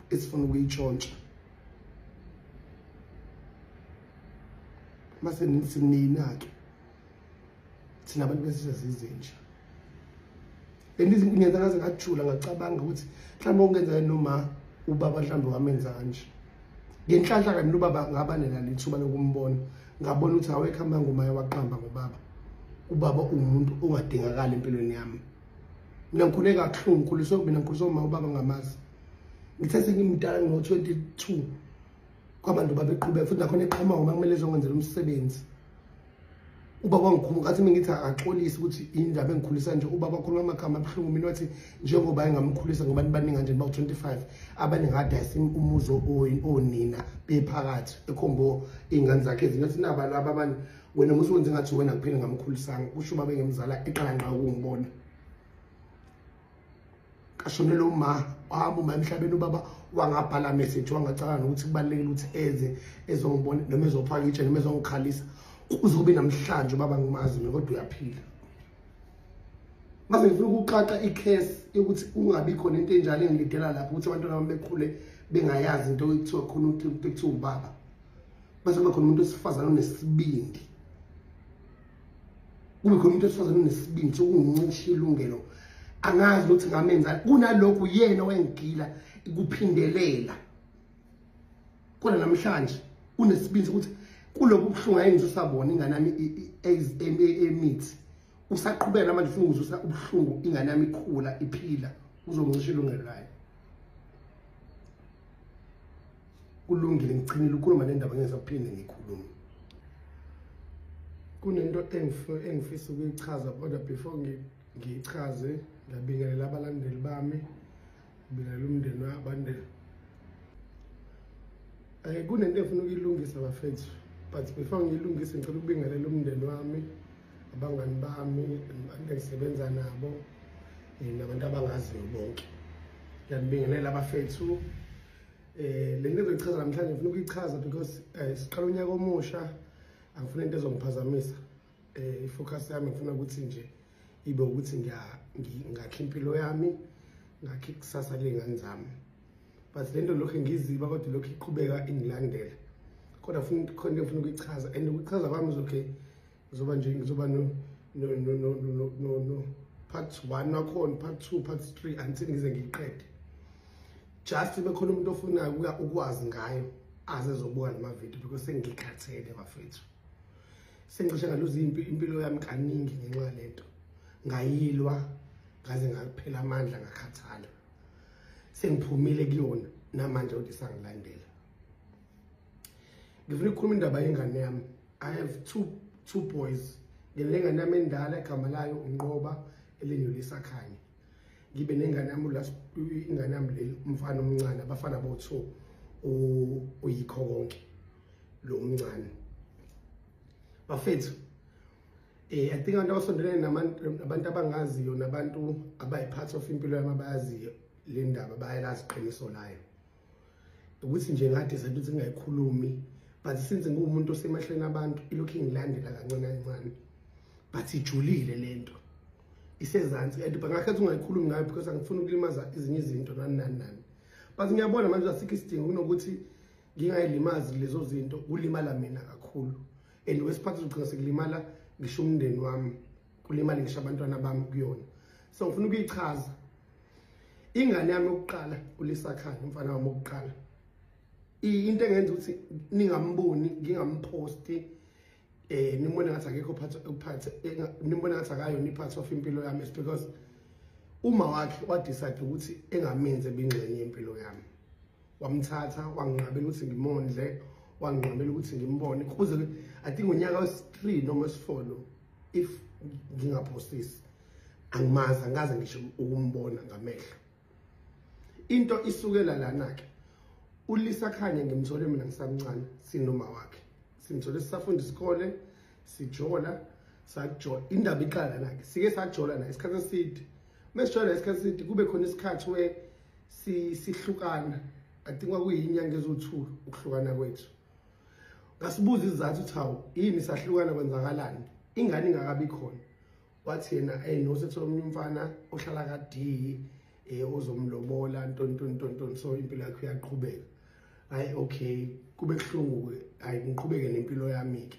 esifuna ukuyitshontsha. Mase nina-ke thina abantu besisezizinja. Lento ingenza ngaze ngajula ngacabanga ukuthi mhlawumbe okungenzeka noma ubaba mhlawumbe wamenza kanje. Ngenhlanhla kami ubaba ngaba nalo ithuba lokumbona, ngabona ukuthi awekho amanga umaye waqamba ngobaba. Ubaba uwumuntu ongadingakali empilweni yami. Mina ngikhule kabuhlungu, ngikhuliswe mina ngikhuliswe uma ubaba ngamazi. Ngithe sengimdala ngo-22 kwabantu babeqhubeka futhi nakhona eqhamuka uma kumele ezongenzela umsebenzi. Ubaba wangikhuluma ngathi mina ngithi akaxolisi ukuthi indaba engikhulisa nje, ubaba wakhuluma amagama abuhlungu mina wathi njengoba engamkhulisa ngoba baningi kanje bawu-25 abaningi adayisa umuzi onina bephakathi ekhombo iy'ngane zakhe ezinye, wathi naba laba abanye wena musu wenze ngathi wena kuphela ngamkhulisanga, kusho ubaba engemzala eqala ngqa ukungibona. Kashonela uma wahamba uma emhlabeni, ubaba wangabhala message wangacabanga ukuthi kubalulekile ukuthi eze ezongibona noma ezophaka itshe noma ezongikhalisa kuze kube namhlanje ubaba ngimazi mina kodwa uyaphila. Mase ngifuna ukuqaqa icase yokuthi ungabi khona into enjalo engilidela lapho ukuthi abantwana bami bekhule bengayazi into ekuthiwa khona ukuthi kuthiwa ubaba. Bese kube khona umuntu wesifazane onesibindi, kube khona umuntu wesifazane onesibindi sokungincisha ilungelo angazi ukuthi ngamenza kunalokhu yena wengigila kuphindelela. Kodwa namhlanje unesibindi ukuthi kulobu buhlungu ayengizusabona ingane yami emithi usaqhubeka manje ufuna ukuzusa ubuhlungu ingane yami ikhula iphila, uzongisho ilungelo layo. Kulungile, ngigcinile ukukhuluma le ndaba ngizophinde ngikhulume. Kunento engifisa ukuyichaza kodwa before ngiyichaze ngiyabingelela abalandeli bami, ngibingelela umndeni wabandela. Kunento engifuna ukuyilungisa bafethu, but before ngiyilungise ngicela ukubingelela umndeni wami, abangani bami, abantu engisebenza nabo, nabantu abangaziyo bonke. Ngiyanibingelela bafethu. Le nto engizoyichaza namhlanje ngifuna ukuyichaza because siqala unyaka omusha, angifuni into ezongiphazamisa. I-focus yami ngifuna ukuthi nje ibe ukuthi ngakha impilo yami, ngakha ikusasa ley'ngane zami. But le nto lokhu ngiziba kodwa lokhu iqhubeka ingilandela. Kodwa futhi khona into engifuna ukuyichaza, and ukuchaza kwami okay ngizoba nje ngizoba no part 1 wakhona, part 2, part 3 until ngize ngiyiqede. Just bekhona umuntu ofunayo ukwazi ngayo aze ezobuka lama video because sengikhathele bafethu. Sengicishe ngaluza impilo yami kaningi ngenxa lento. Ngayilwa ngaze ngaphela amandla ngakhathala. Sengiphumile kuyona namanje kodwa isangilandela. Ngifuna ukukhuluma indaba yengane yami. I have two boys. Nginengane yami endala igama layo uNqoba, elinye uLisakhanya. Ngibe nengane yami ingane yami le umfana omncane, abafana bo2 uyikho konke lo omncane. Bafethu, I think abantu abasondelene nabantu abangaziyo nabantu abayi-part of impilo yami abayaziyo le ndaba, bayalazi iqiniso layo, ukuthi nje nga-decide ukuthi ngingayikhulumi, but since ngiwumuntu osemahlweni abantu, ilokhu ingilandela kancane kancane, but ijulile lento, isezansi, and bangakhetha ungayikhulumi ngayo because angifuni ukulimaza ezinye izinto, nani nani nani. But ngiyabona manje asikho isidingo kunokuthi ngingayilimazi lezo zinto, kulimala mina kakhulu, and wesiphathi uzogcina sekulimala ngisho umndeni wami, kulimale ngisho abantwana bami kuyona. So ngifuna ukuyichaza ingane yami yokuqala, uLisakhanya, umfana wami wokuqala. Into engenza ukuthi ningamboni, ngingamphosti, nimbone ngathi akekho part, nimbone ngathi akayona i-part of impilo yami, is because uma wakhe wa-decide ukuthi engamenzi ebingxenye yempilo yami. Wamthatha, wanginqabela ukuthi ngimondle, wanginqabela ukuthi ngimbone kuze, I think, unyaka wesi-3 noma wesi-4 lo, if ngingaphosisi. Angimazi, angikaze ngisho ukumbona ngamehlo. Into isukela lana-ke. ULisakhanya ngimthole mina ngisamncane, sinoma wakhe, simthole sisafunda isikole, sijola, sajola. Indaba iqala lana-ke. Sike sajola naye isikhathi eside. Mesijola isikhathi eside, kube khona isikhathi we sihlukana. I think kwakuyinyanga eziwu-2 ukuhlukana kwethu. Ngasibuza isizathu ukuthi hawu, yini sahlukana, kwenzakalani, ingane ingakabi khona. Wathi yena, hey, no, sethola omunye umfana ohlala ka-D, ozomlobola, ntoni ntoni ntoni ntoni, so impilo yakhe iyaqhubeka. Hayi, okay, kube kuhlungu-ke, hayi, ngiqhubeke nempilo yami-ke.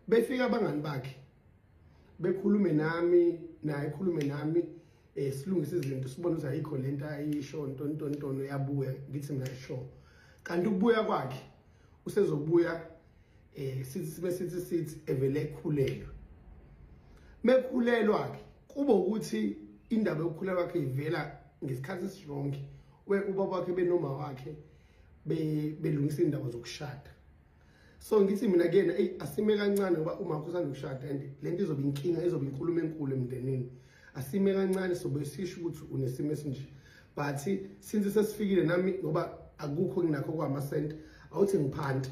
Befika abangani bakhe, bekhulume nami, naye ekhulume nami, silungise izinto, sibone ukuthi ayikho lento ayisho, ntoni ntoni ntoni, uyabuya. Ngithi mina sure, kanti ukubuya kwakhe usezobuya, sithi sibe sithi evele ekhulelwe. Mekhulelwa ke, kube ukuthi indaba yokukhulelwa kwakhe ivela ngesikhathi esi-wrong, we ubaba wakhe benoma wakhe belungisa indaba zokushada. So ngithi mina kuyena, eyi, asime kancane, ngoba uma usanda ukushada and lento izobe inkinga, izobe inkulumo enkulu emndenini. Asime kancane, sobe sisho ukuthi unesimo esinje. But since sesifikile nami, ngoba akukho nginakho kwamasenti, awuthi ngiphante.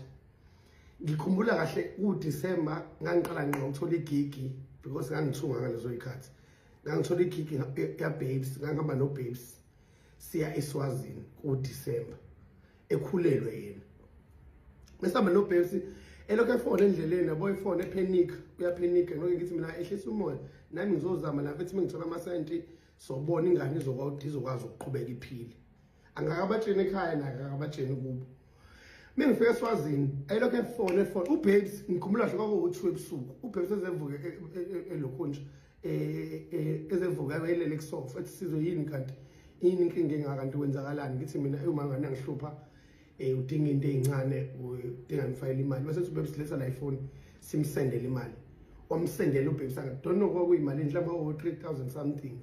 Ngikhumbula kahle kuDisemba ngangiqala ngqa ukuthola i-gig, because ngangithunga ngalezo zikhathi. Ngangithola i-gig ya Babes, ngangihamba no Babes siya eSwazini kuDisemba, ekhulelwe yena. Mesihamba no Babes, elokhu efona endleleni, yabo, ifone, e-panic, uya-panic. Ngilokhu ngithi mina, ehlisa umoya, nami ngizozama la mfethu, mengithola amasenti sobona ingane izokwazi ukuqhubeka iphile. Angakabatsheni ekhaya, naye akakabatsheni kubo. Mengifika eSwazini, ayilokhu efona, efona uBabes. Ngikhumbula kahle, kwakuwu-2 ebusuku, uBabes ezevuke elokhu nje, ezevuka elele kusofa, ethi, "Sizwe, yini kanti? Yini inkinga engaka kanti? Kwenzakalani?" Ngithi mina, uma ngane ngihlupha, udinga into ezincane, udinga ngifakele imali. Bese uBabes letha la ifoni, simsendele imali. Wamsendela uBabes, I don't know kwakuyimali, mhlawumbe kwaku 3000 something.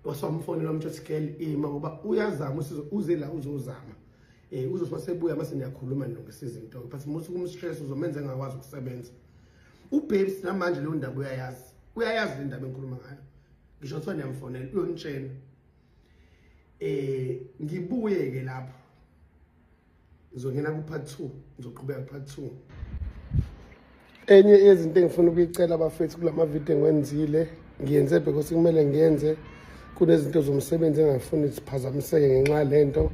Waswamfonela, wamtsho ukuthi, "Girl, ima, ngoba uyazama usizo, uze la uzozama, uzothi masebuya mase niyakhuluma, nilungisa izinto, but musu kum-stress, uzomenza engakwazi ukusebenza." UBabes namanje leyo ndaba uyayazi, uyayazi le ndaba engikhuluma ngayo. Ngisho kuthiwa niyamfonela, uyonitshela. Ngibuye ke lapho, ngizongena ku part 2, ngizoqhubeka ku part 2. Enye yezinto engifuna ukuyicela, abafethu, kulama video engiwenzile, ngiyenze because kumele ngiyenze. Kunezinto zomsebenzi engingafuni ziphazamiseke ngenxa yalento.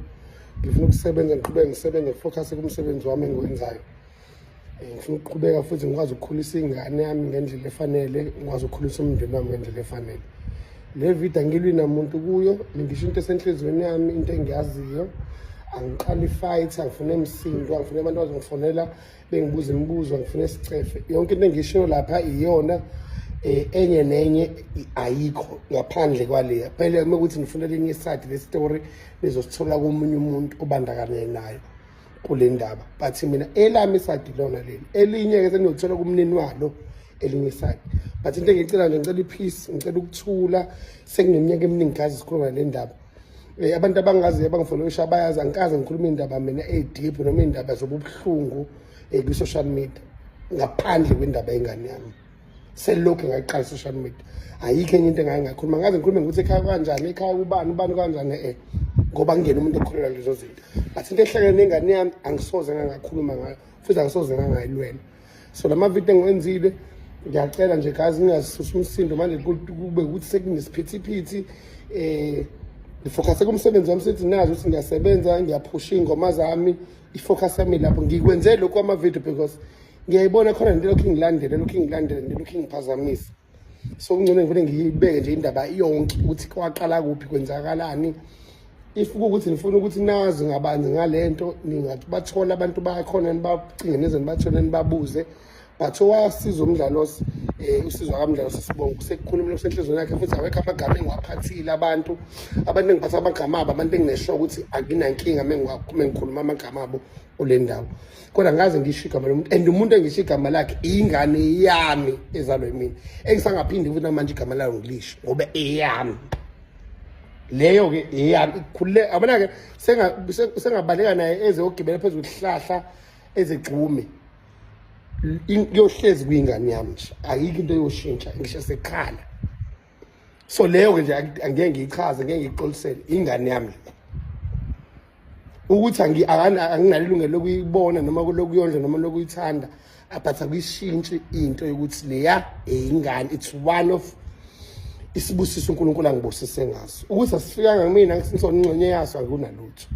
Ngifuna ukusebenza, ngiqhubeke ngisebenze, ngi-focus kumsebenzi wami engiwenzayo. Ngifuna ukuqhubeka futhi ngikwazi ukukhulisa ingane yami ngendlela efanele, ngikwazi ukukhulisa umndeni wami ngendlela efanele. Le video angilwi namuntu kuyo, ngisho into esenhliziyweni yami, into engiyaziyo. Angiqali fight, angifune emsindo, angifune abantu abazongifonela bengibuza imibuzo, angifune sicefe. Yonke into engishiyo lapha iyona, enye nenye ayikho ngaphandle kwaleya. Phela uma kuthi nifuna elinye i-side le-story, nizosithola komunye umuntu obandakanye nayo kule ndaba, but mina elami i-side lona leli. Elinye-ke seniyothola kumnini walo elinye i-side. But into engiyicela nje, ngicela i-peace, ngicela ukuthula. Sekuneminyaka eminingi gazi sikhuluma le ndaba. Abantu abangaziyo, abangi-followisha, bayazi angikaze ngikhuluma indaba mina eyi-deep noma iy'ndaba zobubuhlungu kwi-social media ngaphandle kwendaba yengane yami. Selokhu ngayiqala i-social media, ayikho enye into engake ngakhuluma. Ngaze ngikhulume ngokuthi ekhaya kanjani, ekhaya ubani ubani kanjani, ngoba ngingena umuntu okholelwa lezo zinto. But into ehlangene nengane yami angisoze ngangakhuluma ngayo, futhi angisoze ngangayilwela. So la mavidiyo engiwenzile, ngiyacela nje guys, ngingasusa umsindo manje kube ukuthi sekunesiphithiphithi. Ngifocuse kumsebenzi wami, sithi nazi ukuthi ngiyasebenza, ngiyaphusha iy'ngoma zami, ifocus yami lapho. Ngikwenze lokhu kwamavidiyo because ngiyayibona khona nento lokhu ingilandele, lokhu ingilandele, nento lokhu ingiphazamisa. So kungcono ngivele ngiyibeke nje indaba yonke ukuthi kwaqala kuphi, kwenzakalani. If kuwukuthi nifuna ukuthi nazi ngabanzi ngale nto, ningathi bathola abantu bakhona, nibacinge nize nibathole, nibabuze. But owasiza uMdlalose, usizo kaMdlalose, sibonga kusekukhuluma kusenhliziyweni yakhe, futhi awekho amagama engiwaphathile. Abantu engiphatha amagama abo, abantu enginesho ukuthi anginankinga mengikhuluma amagama abo kule ndawo, kodwa ngaze ngisho igama lomuntu, and umuntu engisho igama lakhe ingane yami ezalwe mina, engisangaphindi futhi namanje igama layo ngilisho ngoba eyami leyo-ke, eyami ikhulule. Yabona-ke, sengabaleka naye eze ogibela phezu kwesihlahla ezegxume, kuyohlezi kuyingane yami nje, ayikho into eyoshintsha ngisho sekhala. So leyo-ke nje angeke ngiyichaze, ngeke ngiyixolisele ingane yami le, ukuthi anginalo ilungelo lokuyibona noma lokuyondla noma lokuyithanda, but akuyishintshi into yokuthi leya eyingane. It's one of isibusiso uNkulunkulu angibusise ngaso. Ukuthi asifikanga kumina, ngisona ingxenye yaso, akunalutho.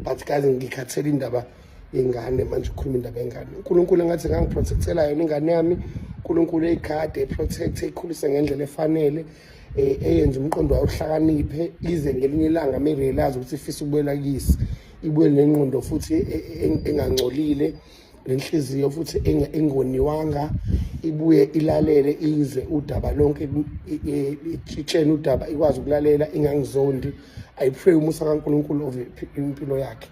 But guys, ngikhathele indaba yengane manje, ukukhuluma indaba yengane. uNkulunkulu engathi ngangiprotectela yona ingane yami, uNkulunkulu eyikhade, eprotect, eyikhulise ngendlela efanele, eyenza umqondo wayo uhlakaniphe, ize ngelinye ilanga merealize ukuthi ifisa ukubuyela kuyise, ibuye nengqondo futhi engangcolile, nenhliziyo futhi engoniwanga, ibuye ilalele, izwe udaba lonke, itshene udaba, ikwazi ukulalela, ingangizondi. I pray umusa kaNkulunkulu over impilo yakhe,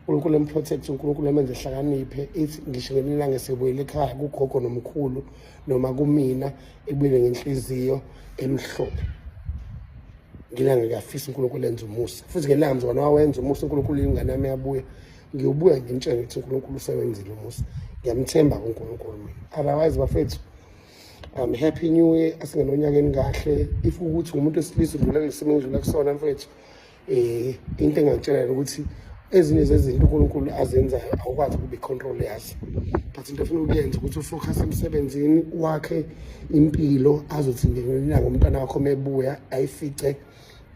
uNkulunkulu emprotect, uNkulunkulu emenze ehlakaniphe, ithi ngisho ngelinye ilanga esebuyele ekhaya kugogo nomkhulu noma kumina, ebuyele ngenhliziyo emhlophe. Ngilanga ngiyafisa uNkulunkulu enze umusa futhi ngelanga mzukwana wawenza umusa uNkulunkulu, ingane yami yabuya, ngiyobuya ngimtshele ukuthi uNkulunkulu usewenzile umusa. Ngiyamthemba uNkulunkulu mina. Otherwise bafethu, happy new year, asingene onyakeni kahle. If ukuthi umuntu wesilisa udlula kulesimo engidlula kusona mfethu, into engakutshela ukuthi ezinye zezinto uNkulunkulu azenzayo awukwazi ukuba icontrol yazo, but into ofuna ukuyenza ukuthi ufocus emsebenzini wakhe, impilo azothi ngelinye ilanga umntwana wakho mebuya ayifice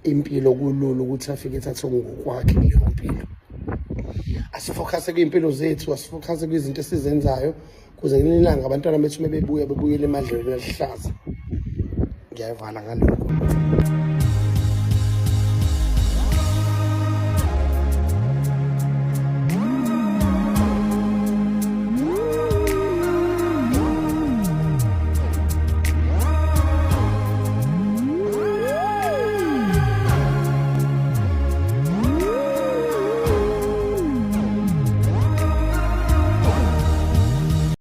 impilo kulula ukuthi afike ethathe ngokwakhe kuleyo mpilo. Asifocuse kwizimpilo zethu, asifocuse kwizinto esizenzayo, kuze ngelinye ilanga abantwana bethu mebebuya bebuyele emadlelweni aluhlaza. Ngiyayivala ngalokho.